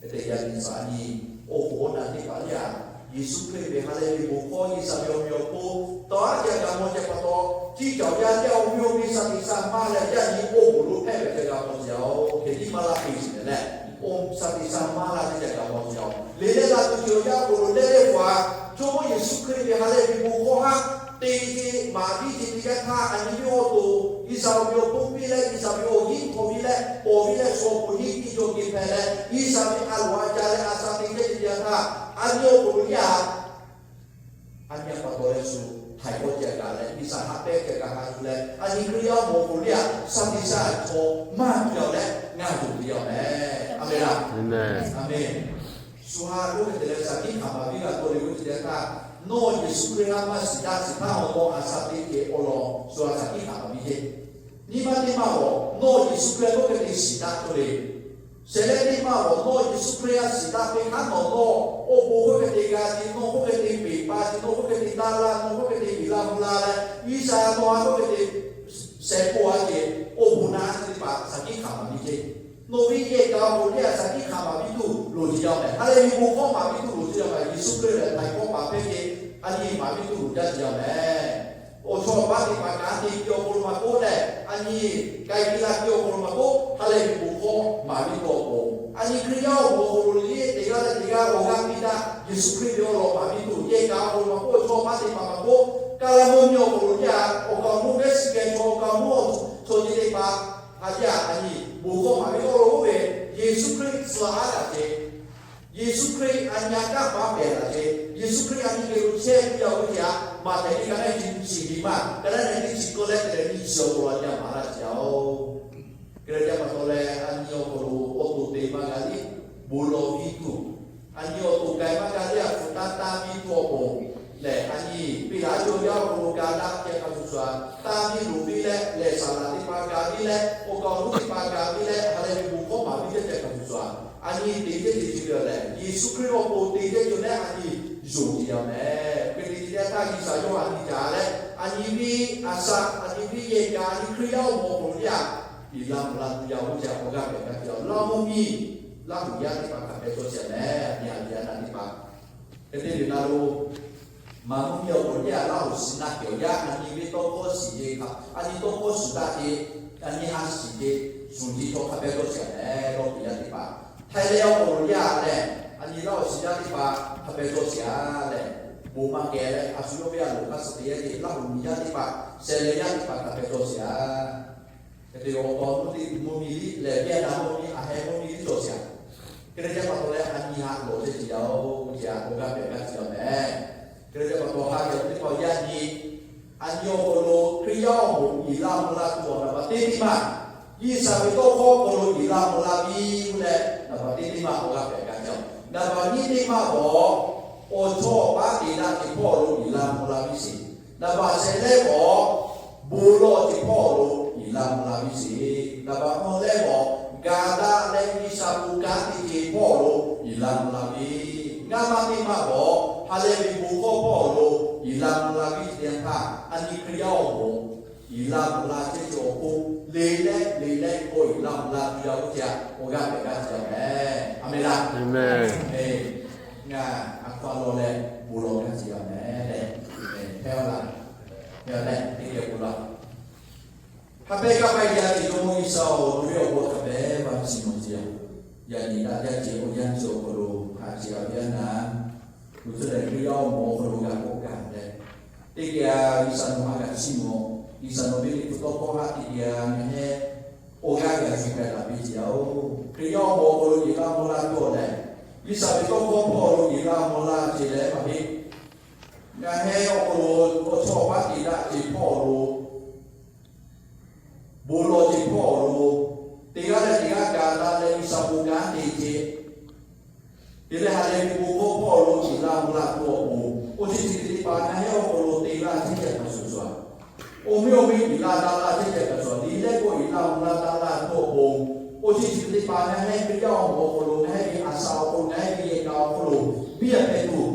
Hk'e te yaˇ miˇ shaˍ nyi, awˬ hoˉ awˬ naˬ teˇ hpaˍ lehˬ, Yeˍsuˆ Hkriꞈ ve ha lehˬ ve bon hkawˇ G'uiˬsha ve awˬ miˇ awˬ hponˇ tawˇ aˉ ca g'a mawˇ ce pa taw, ciˇ caoˬ yaˇ teˇ g'aˇ awˬ miˇ awˬ miˇ shaˍ tiꞈ shaˍ maˇ leh yaˇ nyi awˬ hoˉ lo hpehˇ ve ca g'a mawˇ ce yaˇ-oˬ. Hk'e tiˉ maˇ laˇ hk'e shiˍ leh, oˇ shaˍ tiꞈ shaˍ maˇ laˇ teˇ ca g'a mawˇ ce yaˇ-oˬ. Liꞈ leh laˇ tuˬ cawˬ yaˇ awˬ hk'aw lo leh leh paˍ, Jawˇmawˇ Yeˍsuˆ Hkriꞈ ve ha lehˬ ve bon hkawˇ haˉ te ce maˍ piˇ ce teˇ yanˇ htaˇ, a nyi ve awˬ to G'uiˬsha awˬ miˇ awˬ hponˇ piˇ leh, G'uiˬsha ve awˬ nyiˉ hk'aw piˇ leh, pawˍ piˇ leh, shu awˬ pon hiˉ tiˇ cawˬ ke hpehꞈ leh, G'uiˬsha ve a loˍ a ca leh a sha te chehˇ ce teˇ yanˇ htaˇ, a nyi awˬ hk'aw lo yaˇ a nyi pa taw leh shu htaiˍ hkawˇ ce kaꞈ leh, G'uiˬsha haꞈ pehˇ ce kaꞈ haꞈ yuˬ leh, a nyi Hkriꞈ yaˇ awˬ moˍ awˬ hk'aw lo yaˇ shaˍ tiꞈ shaˍ chaw maˇ tuˬ yaˇ leh ngaˬ tuˬ te yaˇ meh. A menˍ laˇ. A menˍ. Shu ha k'oˆ ve te leh shaˍ tiꞈ hk'aˬ maˍ viˉ g'a tawˇ le k'oˆ ce teˇ yanˇ htaˇ, nawˬ Yeˍsuˆ Hkriꞈ haˉ maˇ shiˍ daꞈ shiˍ htaˇ, awˬ lawn a sha te ce awˬ lawn shu ha shaˍ tiꞈ hk'aˬ maˍ viˉ ce. Nyi ma teˇ maˇ awˬ, nawˬ Yeˍsuˆ Hkriꞈ k'oˆ hk'e te shiˍ daꞈ tawˇ le. Shehˍ leh teˇ maˇ awˬ, nawˬ Yeˍsuˆ Hkriꞈ a shiˍ daꞈ ve hk'aˇ nawˬ, nawˬ awˬ bon k'oˆ hk'e te g'a ce, nawˬ k'oˆ hk'e te peꞈ pa ce, nawˬ k'oˆ hk'e te taˇ laˇ, nawˬ k'oˆ hk'e te peꞈ laˇ mvuh laˇ leh, G'uiˬsha nawˬ ha k'oˆ hk'e te shehˍ k'oˆ a ce, awˬ bon naꞈ a ce teˇ hpaˍ shaˍ tiꞈ hk'aˬ maˍ viˉ ce. Nawˬ ve yehˬ kaꞈ awˬ hk'aw lo leh shaˍ tiꞈ hk'aˬ maˍ viˉ tuˬ loˍ ce yaˇ meh. Ha lehˬ ve bon hkawˇ maˍ viˉ tuˬ loˍ ce yaˇ meh. Yeˍsuˆ Hkriꞈ lehˬ htaiˍ hkawˇ paˍ hpehꞈ ce, a nyi maˍ viˉ tuˬ loˍ jaˇ ce yaˇ meh. Awˬ chawˇ awˬ paˉ teˇ hpaˍ kaꞈ te piˇ awˬ hk'aw lo maˇ k'oˆ leh, a nyi k'ai piˇ laˇ piˇ awˬ hk'aw lo maˇ k'oˆ, ha lehˬ ve bon hkawˇ maˍ viˉ tuˬ awˬ pon, a nyi Hkriꞈ yaˇ awˬ moˍ awˬ hk'aw lo leh teˇ g'aˇ leh teˇ g'aˇ awˬ g'aˇ piˇ htaˇ, Yeˍsuˆ Hkriꞈ ve awˬ lawn maˍ viˉ tuˬ, yehˬ kaꞈ awˬ hk'aw lo maˇ k'oˆ, chaw awˬ paˉ teˇ hpaˍ maˇ k'oˆ, kaˇ laˇ mvuhˇ miˬ awˬ hk'aw lo yaˇ awˬ kaˍ awˬ nuˇ g'aˇ shiˍ keh chaw awˬ kaˍ awˬ nuˇ awˬ chaw ce teˇ hpaˍ, a yaˇ a nyi bon hkawˇ maˍ viˉ awˬ lawn oˇ ve, Yeˍsuˆ Hkriꞈ suh a laˇ ce. Yeˍsuˆ Hkriꞈ a nyi a kaˇ paˍ pehˬ laˇ ce. Yeˍsuˆ Hkriꞈ a nyi geh lo chehˇ piˇ yaˇ oˇ ve htaꞈ maˍ hpehꞈ ve ka naˉ nyi chi nyi maˇ, ka naˉ nyi chi k'oˆ leh te leh nyi chi awˬ hk'aw lo a nyi a maˍ laˇ ce yaˇ-oˬ. Hk'e te pa taw leh a nyi awˬ hk'aw lo awˬ to te maˇ g'a liˇ, bon lawˬ piˇ tuˬ, a nyi awˬ to k'ai maˇ g'a liˇ, a hpu taˇ taˇ piˇ tuˬ awˬ pon lehˬ, a nyi piˇ laˇ cawˬ yaˇ awˬ hk'aw lo ka daꞈ kehˬ hk'a shuˍ shuˍ, taˇ piˇ loˍ piˇ leh, lehˬ saˍ laˍ teˇ hpaˍ ka piˇ leh, awˬ kaˍ awˬ nuˇ teˇ hpaˍ ka piˇ leh, ha lehˬ ve bon hkawˇ maˍ viˉ teˇ ceh hk'a shuˍ shuˍ, a nyi te teˇ te chi ve lehˬ, Yeˍsuˆ Hkriꞈ awˬ pon te teˇ ceuˬ leh a nyi yonˍ te yaˇ mehˍ. Hk'e te te teˇ yanˇ htaˇ G'uiˬsha yawˇ a nyi caˍ leh, a nyi viˉ a shaꞈ, a nyi viˉ yehˬ kaꞈ, a nyi Hkriꞈ yaˇ awˬ moˍ awˬ hk'aw lo yaˇ, iˍ laˇ mvuh laˇ tuˬ yaˇ oˇ ceh awˬ g'aˇ pehˬ g'aˇ te yaˇ laˇ mvuhˇ miˬ, Laˇ huˍ yaˇ teˇ hpaˍ hk'a pehꞈ cawˇ sheˍ mehˍ. A nyi a nyi a naˍ teˇ hpaˍ hk'e te ve na lo, maˍ mvuhˇ miˬ awˬ hk'aw lo yaˇ Laˇ huˍ shiˍ naˆ kehˬ awˬ yaˇ a nyi ve tawˇ hkawˇ shiˍ ve hk'a, a nyi tawˇ hkawˇ shiˍ taˆ te, a nyi ha shiˍ te, shuˍ te chaw hk'a pehꞈ cawˇ sheˍ mehˍ. Laˇ huˍ yaˇ teˇ hpaˍ, Htaiˇ lehˬ awˬ hk'aw lo yaˇ lehˬ, a nyi Laˇ huˍ shiˍ yaˇ teˇ hpaˍ hk'a pehꞈ cawˇ sheˍ a lehˬ, bon maˇ kehˬ leh a shu yawˇ ve a loˍ hk'a suh te yaˇ te Laˇ huˍ miˬ yaˇ teˇ hpaˍ, shehˍ leh yaˇ teˇ hpaˍ hk'a pehꞈ cawˇ sheˍ a. Hk'e te awˬ taw mvuhˇ miˬ liˇ lehˬ, yaˇ na mvuhˇ miˬ a heh mvuhˇ miˬ liˇ cawˬ sheˍ a. Hk'e te yaˇ pa taw leh a nyi ha lawˬ chehˇ ce yaˇ oˬ, ce a awˬ g'aˇ pehˬ g'aˇ te yaˇ mehˍ. Hk'e te yaˇ pa taw ha yaˇ teˇ hpaˍ yaˇ nyi, a nyi awˬ hk'aw lo Hkriꞈ yaˇ awˬ moˍ iˍ laˇ mvuh laˇ tuˬ awˬ naˍ baˬ teˇ teˇ maˇ, G'uiˬsha ve tawˇ hkawˇ hk'aw lo iˍ laˇ mvuh laˇ piˇ leh, naˍ baˬ teˇ teˇ maˇ awˬ g'aˇ pehˬ g'aˇ te yaˇ. Naˍ baˬ nyiˇ teˇ maˇ awˬ, awˬ chawˇ paˉ te daꞈ ve hpawˇ lo iˍ laˇ mvuh laˇ piˇ sheˍ. Naˍ baˬ shehˍ lehˉ awˬ, bon lawˬ ve hpawˇ lo iˍ laˇ mvuh laˇ piˇ sheˍ. Naˍ baˬ awˬ lehˉ awˬ, ga daꞈ leh G'uiˬsha bon kanˉ te ve hpawˇ lo iˍ laˇ mvuh laˇ piˇ. Ngaˇ maˇ teˇ maˇ awˬ, ha lehˬ ve bon hkawˇ hpawˇ lo iˍ laˇ mvuh laˇ piˇ te yanˇ htaˇ, a nyi Hkriꞈ yaˇ awˬ moˍ iˍ laˇ mvuh laˇ chehˇ ce awˬ hk'oˆ le leh le leh k'awꞈ iˍ laˇ mvuh laˇ tuˬ yaˇ oˇ ce a awˬ g'aˇ pehˬ g'aˇ te yaˇ mehˍ. A menˍ laˇ. Ngaˬ a hk'aw a law leh bon lawˬ g'aˇ te yaˇ mehˍ leh, hpehˇ laˇ, hpehˇ leh teˇ geh bon lawˬ. Hk'a pehˉ kaˇ paˇ yaˇ te Jawˇmawˇ G'uiˬsha-oˬ, nawˬ ve awˬ bon hk'a pehˉ maˇ chiˇ mvuh ce yaˇ. Yaꞈ nyi daꞈ jaˇ ce awˬ yanˇ chi awˬ hk'aw lo haꞈ ce a ve yaˇ naˍ, kuˬ tcuhˇ leh Hkriꞈ yaˇ awˬ moˍ awˬ hk'aw lo g'a k'oˆ gaˬ leh, teˇ geh G'uiˬsha nawˬ ha kaꞈ chiˇ mvuh, G'uiˬsha nawˬ ve liꞈ hpu tawˇ hkawˇ haꞈ teˇ geh ngaˬ heh awˬ g'aˇ g'a shuˍ k'ai taˍ piˇ ce yaˇ oˬ. Hkriꞈ yaˇ awˬ moˍ awˬ hk'aw lo iˍ laˇ mvuh laˇ tuˬ awˬ lehˬ, G'uiˬsha ve tawˇ hkawˇ hpawˇ lo iˍ laˇ mvuh laˇ ce leh maˇ heˆ. Ngaˬ heh awˬ hk'aw lo awˬ chawˇ paˉ te daꞈ ce hpawˇ lo, bon lawˬ ce hpawˇ lo, teˇ g'aˇ leh teˇ g'aˇ ga daꞈ leh G'uiˬsha bon kanˉ te ce, te leh ha lehˬ ve bon hkawˇ hpawˇ lo iˍ laˇ mvuh laˇ tuˬ awˬ pon, awˬ chi teˇ ceuˬ teˇ hpaˍ ngaˬ heh awˬ hk'aw lo te laˇ chehˇ ce a hk'a shuˍ shuˍ a. Awˬ miˇ awˬ miˇ iˍ laˇ daꞈ laˇ chehˇ ce a hk'a shuˍ shuˍ, liꞈ leh k'o iˍ laˇ mvuh laˇ daꞈ laˇ tuˬ awˬ pon, awˬ chi teˇ ceuˬ teˇ hpaˍ ngaˬ heh Hkriꞈ yaˇ awˬ moˍ awˬ hk'aw lo, ngaˬ heh ve a shaꞈ awˬ hk'aw lo, ngaˬ heh ve yehˬ kaꞈ awˬ hk'aw lo, biˇ yaˇ hpehꞈ tuˬ,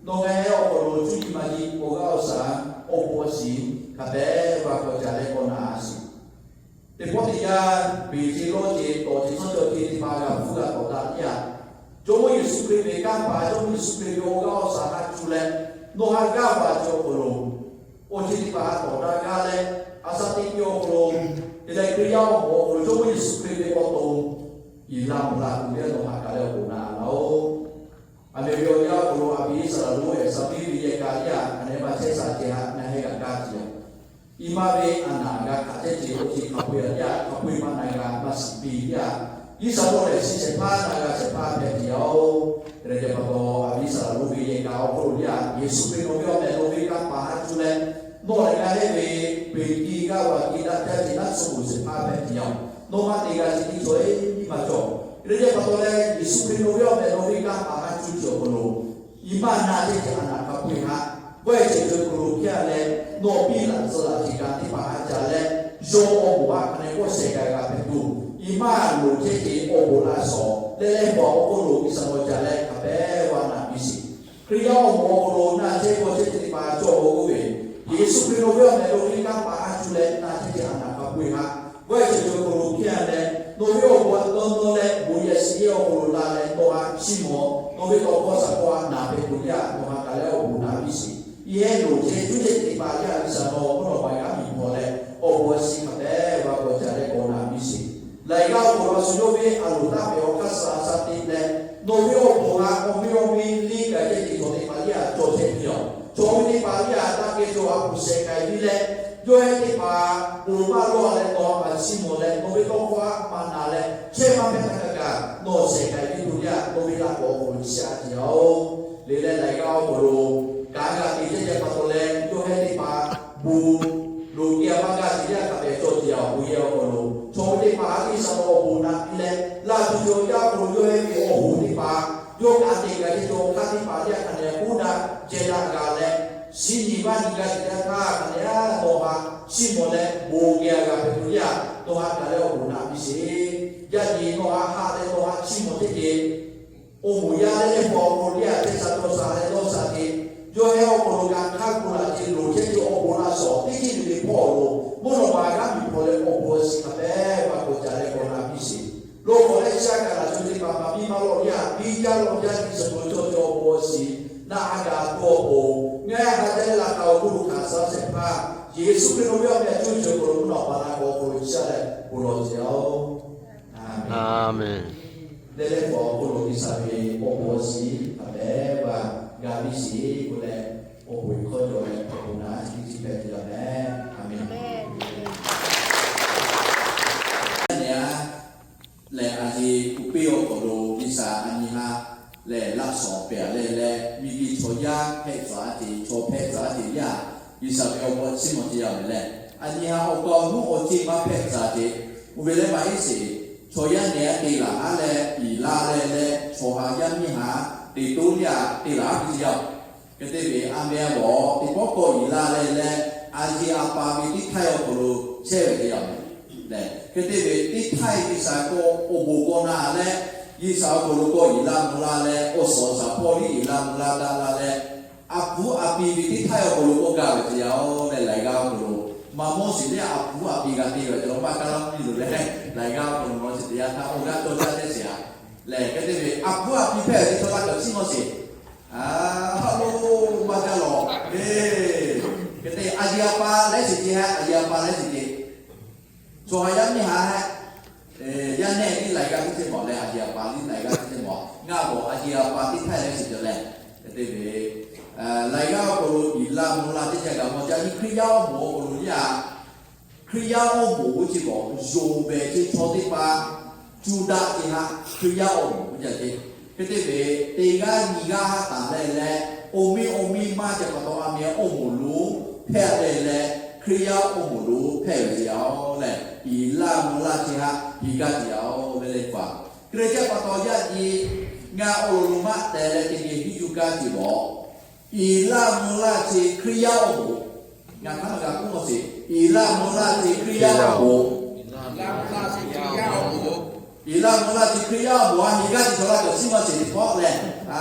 nawˬ ngaˬ heh awˬ hk'aw lo cuˇ yiˍ maˇ yiˍ awˬ g'aˇ awˬ shaˍ awˬ bon awˬ shiˍ hk'a pehˉ va k'awꞈ ca leh k'awꞈ na a shiˍ. Teˇ pawˆ teˇ yanˇ, beˬ ce lawˇ ce tawˍ ce tawˇ ce awˬ ceuˬ teˇ hpaˍ g'a hpuˇ g'a tawˍ daꞈ yaˇ. Jawˇmawˇ Yeˍsuˆ Hkriꞈ ve kanˉ paˍ, Jawˇmawˇ Yeˍsuˆ Hkriꞈ ve awˬ g'aˇ awˬ shaˍ haꞈ cuˇ leh, nawˬ ha gaˇ va ce awˬ hk'aw lo, awˬ ceuˬ teˇ hpaˍ ha tawˍ daꞈ gaˇ leh, a shaꞈ teꞈ ve awˬ hk'aw lo, te leh Hkriꞈ yaˇ awˬ moˍ awˬ hk'aw lo Jawˇmawˇ Yeˍsuˆ Hkriꞈ ve awˬ to iˍ laˇ mvuh laˇ tuˬ ve nawˬ ha kaꞈ leh awˬ bon naꞈ a laˇ oˬ. A meh ve awˬ yanˇ awˬ hk'aw lo a piˍ Iˉsaˍreˍlaˆ lonˉ Eˍsaˍmiˆ ve yehˬ kaꞈ yaˇ a neh maˇ chehˇ sha ce haꞈ ngaˬ heh g'a kaˇ ce yaˇ. Iˉ maˇ ve a naˍ g'a hkanˍ chehˇ ce awˬ ceuˬ hk'a peu-eˬ yaˇ hk'a peu-eˬ maˇ na g'a maˇ shiˍ piˇ yaˇ. Iˉsaˍreˍlaˆ lehˬ shiˍ shehˍ hpaˇ na g'a shehˍ hpaˇ hpehꞈ ce yaˇ oˬ. Hk'e te pa taw, a piˍ Iˉsaˍreˍlaˆ lonˉ ve yehˬ kaꞈ awˬ hk'aw lo yaˇ Yeˍsuˆ Hkriꞈ nawˬ ve awˬ meh nawˬ ve kanˉ paˍ haꞈ cuˇ leh, nawˬ lehˬ ngaˬ heh ve peˬ tiˇ g'aˇ va tiˇ daꞈ jaˇ ce naˉ suh uˬ shehˍ hpaˇ hpehꞈ ce yaˇ. Nawˬ maˇ te g'a ce tiˇ cawˬ e tiˇ maˇ cawˬ. Hk'e te pa taw leh, Yeˍsuˆ Hkriꞈ nawˬ ve awˬ meh nawˬ ve kanˉ paˍ haꞈ cuˇ ce awˬ hk'aw lo, iˉ maˇ na chehˇ ce a naˍ hk'a peu-eˬ haꞈ, vaˇ e ceuˬ ceuˬ hk'aw lo hkehˇ leh, nawˬ piˇ laꞈ tcuh laꞈ ce kaꞈ teˇ hpaˍ haꞈ ca leh, yawˇ awˬ moˍ haꞈ hk'a neh k'awꞈ shehˍ g'a g'a hpehꞈ tuˬ, iˉ maˇ loˍ chehˇ ce awˬ bon laˇ shawˍ leh leh paw awˬ hk'aw lo Iˉsaˍreˍlaˆ ca leh hk'a pehˉ va naˍ piˇ sheˍ. Hkriꞈ yaˇ awˬ moˍ awˬ hk'aw lo na chehˇ k'awꞈ chehˇ ce teˇ hpaˍ cawˬ k'o k'oˆ ve, Yeˍsuˆ Hkriꞈ nawˬ ve awˬ meh nawˬ ve kanˉ paˍ haꞈ cuˇ leh na chehˇ ce a naˍ hk'a peu-eˬ haꞈ, vaˇ e ceuˬ ceuˬ hk'aw lo hkehˇ leh, nawˬ ve awˬ bon a tawˇ nawˇ leh bon yehˬ shiˍ yehˬ awˬ hk'aw lo la leh nawˬ haꞈ chiˇ mvuh, nawˬ ve tawˇ hkawˇ shaˍ hkawˇ haꞈ naˍ hpehꞈ tuˬ yaˇ nawˬ ha kaꞈ leh awˬ bon naꞈ piˇ sheˍ. Yehˬ loˍ chehˇ cuˇ chehˇ teˇ hpaˍ yaˇ Iˉsaˍreˍlaˆ nawˬ hk'aw nawˬ paˍ yaˇ miˬ hpawˇ leh awˬ bon a shiˍ hk'a pehˉ va k'awꞈ ca leh k'awꞈ naꞈ piˇ sheˍ. Laiˬ g'aˇ awˬ hk'aw lo a shu yawˇ ve a loˍ taˇ pehˍ awˬ hk'aˇ suh a shaꞈ teꞈ leh, nawˬ ve awˬ bon haꞈ awˬ miˇ awˬ miˇ liˇ kaꞈ ceh tiꞈ cawˬ teˇ hpaˍ yaˇ cawˬ chehˇ piˇ yaˇ. Cawˬ ve teˇ hpaˍ yaˇ taˇ kehˇ cawˬ a kuˬ shehˍ k'ai piˇ leh, yawˇ heh teˇ hpaˍ bon maˇ lawˇ leh nawˬ haꞈ maˇ chiˇ mvuh leh nawˬ ve tawˇ hkawˇ haꞈ maˇ na leh chehˇ maˇ hpehˇ htaˇ kaꞈ kaꞈ nawˬ shehˍ k'ai piˇ tuˬ yaˇ nawˬ ve laꞈ k'awꞈ awˬ hk'aw lo chi a ce yaˇ oˬ. Leh leh laiˬ g'aˇ awˬ hk'aw lo kanˉ g'a te chehˇ ce pa taw leh, yawˇ heh teˇ hpaˍ bon loꞈ geh a maˇ g'a ce yaˇ hk'a pehꞈ cawˬ ce yaˇ awˬ bon yehˬ awˬ hk'aw lo, chaw ve teˇ hpaˍ haꞈ Iˉsaˍreˍlaˆ awˬ bon naꞈ piˇ leh, laˇ tuˬ cawˬ yaˇ awˬ hk'aw lo yawˇ heh ve awˬ hoꞈ teˇ hpaˍ, yawˇ kaꞈ teꞈ g'a ce cawˬ hk'aˇ teˇ hpaˍ yaˇ hk'a neh k'oˆ daꞈ ceh daꞈ g'a leh, shiˍ nyi vaˇ nyi g'a ce yaˇ htaˇ hk'a neh a nawˬ haꞈ chiˇ mvuh leh bon geh a g'a hpehꞈ tuˬ yaˇ nawˬ haꞈ kaꞈ leh awˬ bon naꞈ piˇ sheˍ. Yaˇ nyi nawˬ haꞈ haꞈ leh nawˬ haꞈ chiˇ mvuh teˇ geh Awˬ moˍ yaˇ leh leh hpaw awˬ hk'aw lo yaˇ teˇ sha dawˇ sha leh dawˇ sha te, yawˇ heh awˬ hk'aw lo g'a hk'aˇ k'oˆ laꞈ ce loˍ chehˇ ce awˬ bon laꞈ shawˍ teˇ ceuˬ le le hpawˇ awˬ lo, mvuhˇ naw ma g'aˇ miˬ hpaw leh awˬ bon awˬ shiˍ hk'a pehˉ maˇ k'awꞈ ca leh k'awꞈ la piˇ sheˍ. Lo k'awꞈ leh chi a kaꞈ laꞈ co teˇ hpaˍ hpaˍ miˇ ma lawˬ yaˇ biˇ jaˇ lawˬ jaˇ nyi suhˍ lo cawˬ cawˬ awˬ bon awˬ shiˍ naˆ a gaˬ tuˬ awˬ pon, ngaˬ hui a ha jaˇ leh laꞈ ka awˬ bon lo hkanˍ suh shehˍ hpaˇ, Yeˍsuˆ Hkriꞈ lo ve awˬ meh a cuˇ ceuˬ awˬ hk'aw lo mvuhˇ naw ma la k'awꞈ awˬ hk'aw lo caˇ leh bon lawˬ ce-oˬ. Aˍmenˍ. Leh leh hpaw awˬ hk'aw lo G'uiˬsha ve awˬ bon awˬ shiˍ hk'a pehˉ g'a piˇ sheˍ k'oˆ leh, awˬ bon hkawˇ cawˬ leh awˬ bon naˉ chi tiˉ chi hpehꞈ te yaˇ meh. Aˍmenˍ. Yaˇ nehˬ a lehˬ, a yeˍ kuˬ piˇ awˬ hk'aw lo G'uiˬsha a nyi ha lehˬ laꞈ shawˍ pehˬ leh leh, miˬguiˬ chaw yaˇ hpehꞈ tcuh a te, chaw hpehꞈ tcuh a te yaˇ, G'uiˬsha ve awˬ bon chiˇ mvuh te yaˇ meh leh, a nyi ha awˬ kaw nuˇ awˬ ceˇ maˇ hpehꞈ tcuh a te, oˇ ve leh maˇ heˆ sheˍ. Chaw yaˇ nehˬ a te laˬ haˉ leh iˍ laˇ leh leh, chaw ha yaˇ miˇ ha te toˇ yaˇ te laˬ haˉ piˇ yaˇ-oˬ. Hk'e te ve a meh a g'awˬ teˇ pawˆ kawˆ iˍ laˇ leh leh, a yeˍ a pa ve teˇ htaiˇ awˬ hk'aw lo chehˇ ve te yaˇ meh leh, hk'e te ve teˇ htaiˇ G'uiˬsha kawˆ awˬ bon kawˆ na leh, G'uiˬsha awˬ hk'aw lo kawˆ iˍ laˇ mvuh laˇ leh, awˬ suhˍ awˬ shaˍ hpawˇ liˇ iˍ laˇ mvuh laˇ daꞈ la leh, a puˉ a pi ve teˇ htaiˇ awˬ hk'aw lo kawˆ gaˇ ve te yaˇ-oˬ leh, laiˬ g'aˇ awˬ hk'aw lo maˇ mawˇ shiˍ leh a puˉ a pi g'a te ve te lawˬ maˇ kaˇ laˇ piˇ loˬ leh, laiˬ g'aˇ awˬ hk'aw lo maˇ shiˍ te yaˇ htaˇ awˬ g'aˇ cawˇ jaˇ tehꞈ shiˍ a. Lehˬ hk'e te ve a puˉ a pi hpehꞈ ve chaw la kaꞈ chiˇ mvuh sheˍ. A, ha lo maˇ jaˇ lawˬ. Hk'e te a yeˍ a pa lehˉ shiˍ te ha, a yeˍ a pa lehˉ shiˍ te. Chaw ha yaˇ miˇ ha, yaˇ nehˬ liˇ laiˬ g'aˇ teˇ ceuˬ mawˬ leh, a yeˍ a pa liˇ laiˬ g'aˇ teˇ ceuˬ mawˬ. Ngaˬ g'awˬ a yeˍ a pa teˇ htaiˇ lehˉ shiˍ te leh, hk'e te ve laiˬ g'aˇ awˬ hk'aw lo iˍ laˇ mvuh laˇ teˇ ceuˬ kaꞈ mawˬ jaˇ. Hkriꞈ yaˇ awˬ moˍ awˬ hk'aw lo yaˇ Hkriꞈ yaˇ awˬ moˍ oˇ chi bawˬ yonˍ behˬ ce chaw teˇ hpaˍ, Juˇdaꞈ ce ha Hkriꞈ yaˇ awˬ moˍ oˇ ca ce. Hk'e te ve teˇ g'aˇ nyi g'aˇ haˉ taˍ leh leh, awˬ miˇ awˬ miˇ maˇ ca pa taw a meh awˬ moˍ lo hpehꞈ leh leh, Hkriꞈ yaˇ awˬ moˍ lo hpehꞈ ve ce yaˇ-oˬ leh, iˍ laˇ mvuh laˇ ce ha hiˍ gaˇ ce yaˇ-oˬ leh leh paˍ. Hk'e te ca pa taw yaˇ nyi ngaˬ awˬ lo lo maˇ teh leh teˇ geh hiˉ yuˬ gaˇ ce bawˬ. Iˍ laˇ mvuh laˇ ce Hkriꞈ yaˇ awˬ moˍ. Ngaˬ hk'aˇ g'a k'oˆ mawˬ sheˍ. Iˍ laˇ mvuh laˇ ce Hkriꞈ yaˇ awˬ moˍ. Iˍ laˇ mvuh laˇ ce Hkriꞈ yaˇ awˬ moˍ a hiˍ gaˇ ce chaw la kaꞈ chiˇ mvuh sheˍ teˇ pawˆ leh, a,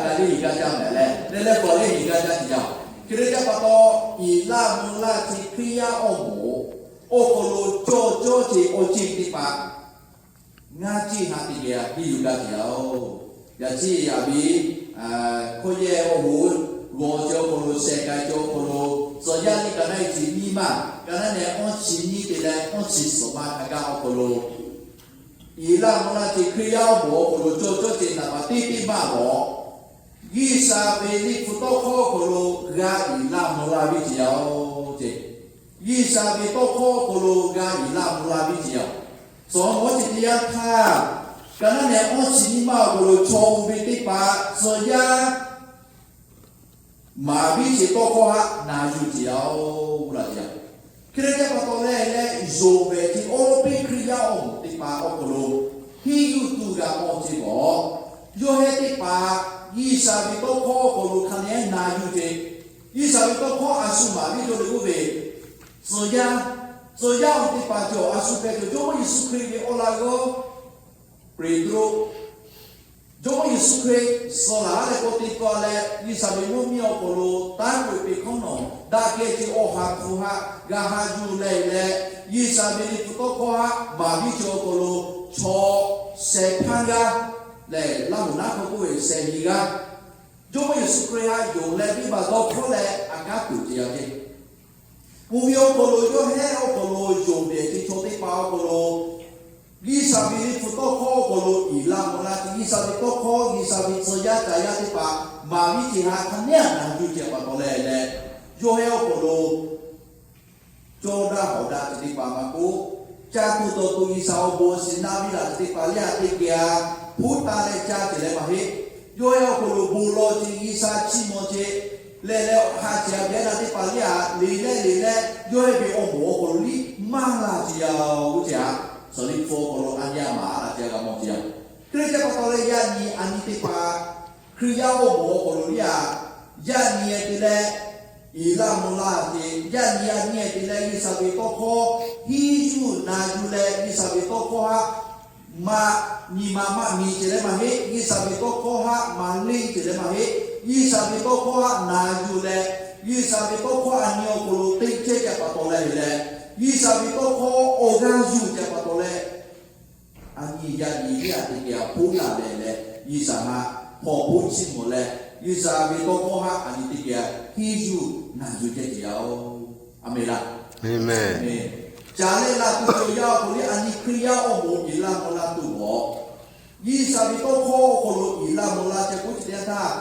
ga liˇ hiˍ gaˇ jaˇ mehˍ leh, leh leh k'awꞈ leh hiˍ gaˇ jaˇ ce yaˇ. Hk'e te ca pa taw, iˍ laˇ mvuh laˇ ce Hkriꞈ yaˇ awˬ moˍ awˬ hk'aw lo cawˇ cawˇ ce awˬ ceˇ teˇ hpaˍ ngaˇ ceˇ ha teˇ geh a hiˉ yuˬ gaˇ ce yaˇ-oˬ. Yaꞈ chi yaꞈ ve, hkawˇ yehˬ awˬ hoꞈ g'awˬ ce awˬ hk'aw lo shehˍ k'ai ce awˬ hk'aw lo, tcuh yaˇ liˇ ka naˉ e ce nyiˇ maˇ, ka naˉ nehˬ awˇ chi nyiˇ te leh awˇ chi suhˍ ma htaꞈ gaˇ awˬ hk'aw lo, iˍ laˇ mvuh laˇ ce Hkriꞈ yaˇ awˬ moˍ awˬ hk'aw lo cawˇ cawˇ ce naˍ baˬ teˇ teˇ maˇ lawˬ. G'uiˬsha ve liꞈ hpu tawˇ hkawˇ awˬ hk'aw lo g'a iˍ laˇ mvuh laˇ viˉ ce yaˇ-oˬ ce. G'uiˬsha ve tawˇ hkawˇ awˬ hk'aw lo g'a iˍ laˇ mvuh laˇ viˉ ce yaˇ. Suhˍ mawˇ chi teˇ yanˇ htaˇ, ka naˉ nehˬ awˇ chi nyiˇ maˇ awˬ hk'aw lo chaw oˇ ve teˇ hpaˍ tcuh yaˇ maˍ viˉ ce tawˇ hkawˇ haˆ na yuˬ ce yaˇ-oˬ laˇ ce yaˇ. Hk'e te ca pa taw leh leh, yonˍ vehˬ ce awˉ lawˉ piˇ Hkriꞈ yaˇ awˬ moˍ teˇ hpaˍ awˬ hk'aw lo hiˉ yuˬ tuˬ g'a mawˬ ce bawˬ. Yawˇ heh teˇ hpaˍ G'uiˬsha ve tawˇ hkawˇ awˬ hk'aw lo hk'a nehˉ na yuˬ ce. G'uiˬsha ve tawˇ hkawˇ a shu maˍ viˉ cawˇ le k'oˆ ve, tcuh yaˇ, tcuh yaˇ oˇ teˇ hpaˍ cawˬ a shu hpehꞈ cawˬ Jawˇmawˇ Yeˍsuˆ Hkriꞈ ve awˬ laꞈ g'awˇ Peˍtruˆ, Jawˇmawˇ Yeˍsuˆ Hkriꞈ suh laˬ haˉ leh k'awꞈ te taw leh, G'uiˬsha ve mvuhˇ miˬ awˬ hk'aw lo taˇ k'oꞈ peꞈ hkawˉ nawˬ daꞈ kehˬ ce awˬ ha hpu haˆ g'a ha yuˬ leh leh, G'uiˬsha ve liꞈ hpu tawˇ hkawˇ haˆ maˍ viˉ ce awˬ hk'aw lo chaw shehˍ hpaˇ g'aˇ lehˬ, Laˇ huˍ naˉ hk'aw k'oˆ ve shehˍ nyi g'aˇ, Jawˇmawˇ Yeˍsuˆ Hkriꞈ haꞈ yonˍ leh teˇ baˬ dawˇ hkawˇ leh a kanˉ tuˬ ce yaˇ ce. Mvuhˇ miˬ awˬ hk'aw lo yawˇ heh awˬ hk'aw lo yonˍ vehˬ ce chaw teˇ hpaˍ awˬ hk'aw lo, G'uiˬsha ve liꞈ hpu tawˇ hkawˇ awˬ hk'aw lo iˍ laˇ mvuh laˇ ce, G'uiˬsha ve tawˇ hkawˇ, G'uiˬsha ve tcuh yaˇ ca yaˇ teˇ hpaˍ maˍ viˉ ce haꞈ hk'a nehˉ a na yuˬ ce pa taw leh leh, yawˇ heh awˬ hk'aw lo cawˇ daꞈ hawˍ daꞈ ce teˇ hpaˍ maˇ k'oˆ, caˇ tuˬ dawˬ tuˬ G'uiˬsha awˬ bon shiˍ naˆ viˉ laꞈ ce teˇ hpaˍ lehˬ a teˇ geh a hpuˉ taˍ leh caˇ ce leh maˇ heˆ. Yawˇ heh awˬ hk'aw lo bon lawˬ ce, G'uiˬsha chiˇ mvuh ce leh leh, haꞈ ce a beh daꞈ teˇ hpaˍ lehˬ a le leh le leh, yawˇ heh ve awˬ moˍ awˬ hk'aw lo liˇ maˇ la ce yaˇ-oˬ ce a. Suhˍ liꞈ hpu awˬ hk'aw lo a nyi a maˍ a laꞈ ce a g'a mawˬ ce yaˇ. Hk'e te ca pa taw leh yaˇ nyi a nyi teˇ hpaˍ Hkriꞈ yaˇ awˬ moˍ awˬ hk'aw lo liˇ a, yaˇ nyi e te leh, iˍ laˇ mvuh laˇ ce, yaˇ nyi a nyi e te leh G'uiˬsha ve tawˇ hkawˇ hiˉ yuˬ na yuˬ leh G'uiˬsha ve tawˇ hkawˇ haˆ maˇ nyi ma maˇ mi ceh leh maˇ heˆ. G'uiˬsha ve tawˇ hkawˇ haˆ maˇ leˇ ceh leh maˇ heˆ. G'uiˬsha ve tawˇ hkawˇ haˆ na yuˬ leh, G'uiˬsha ve tawˇ hkawˇ a nyi awˬ hk'aw lo teˇ chehˇ ceh pa taw leh leh, G'uiˬsha ve tawˇ hkawˇ awˬ g'aˇ yuˬ ceh pa taw leh, a nyi yaˇ nyi yaˇ teˇ geh a hpoˆ laˬ leh leh, G'uiˬsha haꞈ hk'aw hpoˆ chiˇ mvuh leh, G'uiˬsha ve tawˇ hkawˇ haˆ a nyi teˇ geh a henˇ yuˬ na yuˬ ceh ceh yaˇ-oˬ. A menˍ laˇ. Ca leh laˇ tuˬ cawˬ yaˇ awˬ hk'aw lo a nyi Hkriꞈ yaˇ awˬ moˍ iˍ laˇ mvuh laˇ tuˬ awˬ, G'uiˬsha ve tawˇ hkawˇ awˬ hk'aw lo iˍ laˇ mvuh laˇ ceh k'oˆ ceh teˇ yanˇ htaˇ,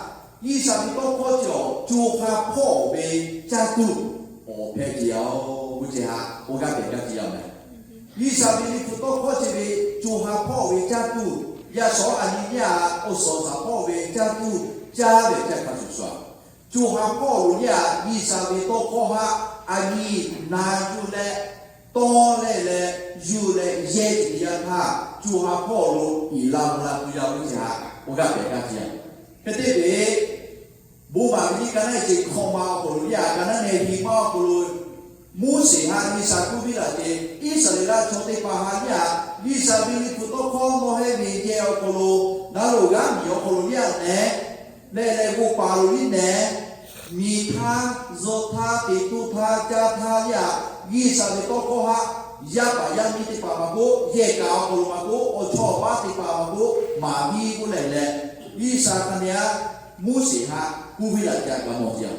G'uiˬsha ve tawˇ hkawˇ cawˬ co ha hpawˇ ve caˇ tuˬ awˬ hpehꞈ ceh yaˇ-oˬ. G'uˇ ceh haꞈ awˬ g'aˇ pehˬ gaˇ ceh yaˇ meh. G'uiˬsha ve liꞈ hpu tawˇ hkawˇ ceh ve co ha hpawˇ ve caˇ tuˬ, yaˇ shawˉ a nyi yaˇ awˬ suhˍ awˬ shaˍ hpawˇ ve caˇ tuˬ, caˇ ve caˇ hk'a shuˍ shuˍ, co ha hpawˇ lo yaˇ G'uiˬsha ve tawˇ hkawˇ haˆ a nyi na yuˬ leh, tawˇ leh leh, yuˬ leh yehˇ ceh teˇ yanˇ htaˇ, co ha hpawˇ lo iˍ laˇ mvuh laˇ tuˬ yaˇ g'uˇ ceh haꞈ awˬ g'aˇ pehˬ gaˇ ceh yaˇ. Hk'e te ve, bon maˍ ve nyi ka naˉ e ceh hk'awꞈ ma awˬ hk'aw lo yaˇ, ka naˉ nehˬ hiˍ ma awˬ hk'aw lo Moˉseˍ haꞈ G'uiˬsha kuˇ piˇ laˬ ceh, Iˉsaˍreˍlaˆ chaw teˇ hpaˍ haꞈ yaˇ, G'uiˬsha ve liꞈ hpu tawˇ hkawˇ nawˬ heh ve yehˇ awˬ hk'aw lo, naˉ lo g'aˇ miˬ awˬ hk'aw lo yaˇ nehˬ leh leh g'oˇ paˍ lo liˇ nehˬ, miˬ htaˇ, zuhꞈ htaˇ, teꞈ to htaˇ, caˇ htaˇ yaˇ, G'uiˬsha ve tawˇ hkawˇ haˆ, yaˇ paˍ yaˇ miˇ teˇ hpaˍ maˇ k'oˆ, yehˬ kaꞈ awˬ hk'aw lo maˇ k'oˆ, awˬ chawˇ awˬ paˉ teˇ hpaˍ maˇ k'oˆ, maˍ piˇ k'oˆ leh leh, G'uiˬsha hk'a nehˬ aꞈ Moˉseˍ haꞈ kuˇ piˇ laˬ ceh g'a mawˬ ceh yaˇ.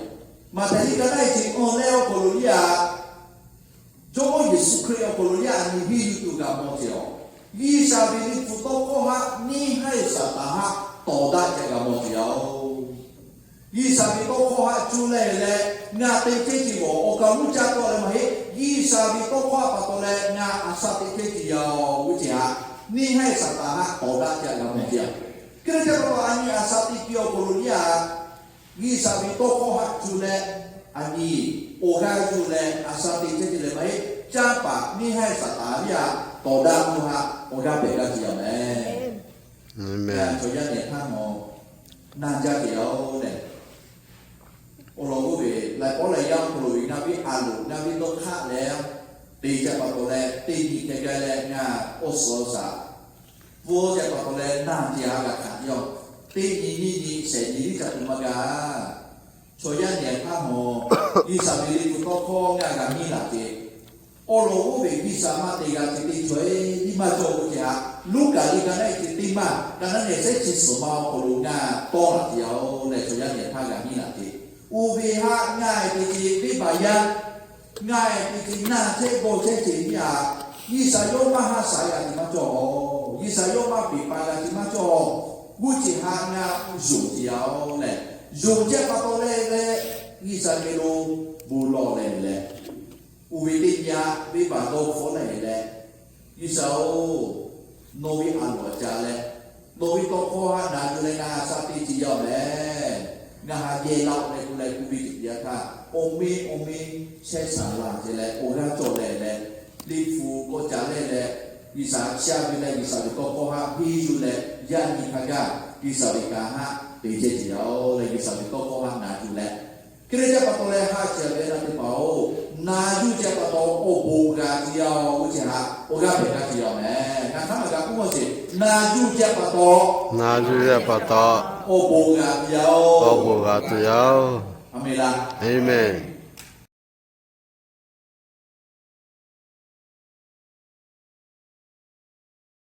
Maꞈhtehˍ liꞈ ka naˉ e ceh awˬ leh awˬ hk'aw lo yaˇ, Jawˇmawˇ Yeˍsuˆ Hkriꞈ awˬ hk'aw lo yaˇ a nyi henˇ yuˬ tuˬ g'a mawˬ ceh awˬ, G'uiˬsha ve liꞈ hpu tawˇ hkawˇ haˆ neˇ haiˬ Saˍtanˍ haˆ tawˍ daꞈ ceh g'a mawˬ ceh yaˇ-oˬ. G'uiˬsha ve tawˇ hkawˇ haˆ cuˇ leh leh, ngaˬ te chehˇ ceh g'awˬ awˬ kaˍ mvuhˇ caˇ tawˆ leh maˇ heˆ. G'uiˬsha ve tawˇ hkawˇ haˆ pa taw leh ngaˬ a shaꞈ teꞈ chehˇ ceh yaˇ-oˬ g'uˇ ceh haꞈ neˇ haiˬ Saˍtanˍ haˆ tawˍ daꞈ ceh g'a mawˬ ceh yaˇ. Hk'e te pa taw a nyi a shaꞈ teꞈ piˇ awˬ hk'aw lo yaˇ, G'uiˬsha ve tawˇ hkawˇ haˆ cuˇ leh, a nyi awˬ g'aˇ yuˬ leh a shaꞈ teꞈ chehˇ ceh leh maˇ heˆ. Caˇ paˍ neˇ haiˬ Saˍtanˍ yaˇ tawˍ daꞈ tuˬ haꞈ awˬ g'aˇ pehˬ gaˇ ceh yaˇ meh. Chaw yaˇ nehˬ htaˇ mawˬ naˇ jaˇ ceh yaˇ-oˬ leh, awˬ lawn k'oˆ ve, laiˬ pawˆ laiˬ yaˇ awˬ hk'aw lo ve ngaˬ ve a loˍ ngaˬ ve dawˇ hk'aˆ leh, te ceh pa taw leh teˇ nyi hk'e gaˇ leh ngaˬ awˬ suhˍ awˬ shaˍ pfuhˇ ceh pa taw leh naˇ ceh haꞈ g'a hkanˍ yaˇ-oˬ. Teˇ nyi nyiˇ nyi shehˍ nyi liˇ ca tuˬ maˇ g'a. Chaw yaˇ nehˬ htaˇ mawˬ G'uiˬsha ve liꞈ hpu tawˇ hkawˇ ngaˬ g'a nyi laˬ ceh, awˬ lawn k'oˆ ve G'uiˬsha maˇ te g'a ceh teˇ chaw e nyiˇ maˇ cawˬ g'uˇ ceh haꞈ Luˉkaꞈ liꞈ ka naˉ e ceh teˇ maˇ, ka naˉ nehˬ shehˆ chi suhˍ ma awˬ hk'aw lo ngaˬ tawˇ laˬ ceh yaˇ-oˬ leh chaw yaˇ nehˬ htaˇ g'a nyi laˬ ceh, oˇ ve haˆ ngaˬ e te ceh venˇbaˆ yaˇ ngaˬ e te ceh naˇ chehˇ g'awˇ chehˇ ceh nyiˇ aꞈ, G'uiˬsha yawˇ maˇ haˆ shaˍ g'a ceh maˇ cawˬ-oˬ. G'uiˬsha yawˇ maˇ peꞈ pa g'a ceh maˇ cawˬ. G'uˇ ceh haꞈ ngaˬ yonˍ ceh yaˇ-oˬ leh, yonˍ ceh pa taw leh leh, G'uiˬsha geh lo bon lawˬ leh leh, oˇ ve teˇ nyi aꞈ venˇbaˆ dawˇ hkawˉ leh leh, G'uiˬsha-oˬ, nawˬ ve a loˍ ca leh, nawˬ ve tawˇ hkawˇ haˆ na yuˬ leh ngaˬ a shaꞈ teꞈ ceh yaˇ-oˬ leh, ngaˬ haꞈ yehˬ laˇ-oˆ leh k'oˆ leh k'oˆ piˇ ceh teˇ yanˇ htaˇ, awˬ meˇ awˬ meˇ shehˉ shaˍ laˬ ceh leh awˬ g'aˇ cawˬ leh leh, liꞈ hpu k'awꞈ ca leh leh, G'uiˬsha chiˇ a ve leh G'uiˬsha ve tawˇ hkawˇ haˆ henˇ yuˬ leh yaˇ nyi hk'a gaˇ G'uiˬsha ve kanˉ haˆ te ceh ceh yaˇ-oˬ leh G'uiˬsha ve tawˇ hkawˇ haˆ na yuˬ leh, hk'e te ceh pa taw leh haˆ ceh ve naˇ teˇ hpaˍ-oˬ, na yuˬ ceh pa taw awˬ bon g'a ceh yaˇ-oˬ g'uˇ ceh haꞈ awˬ g'aˇ pehˬ g'a ceh yaˇ meh. Ngaˬ hk'aˬ ma g'a k'oˆ maˇ sheˍ, na yuˬ ceh pa taw, na yuˬ ceh pa taw awˬ bon g'a ceh yaˇ-oˬ, awˬ bon g'a ceh yaˇ-oˬ. A menˍ laˇ. Aˍmenˍ.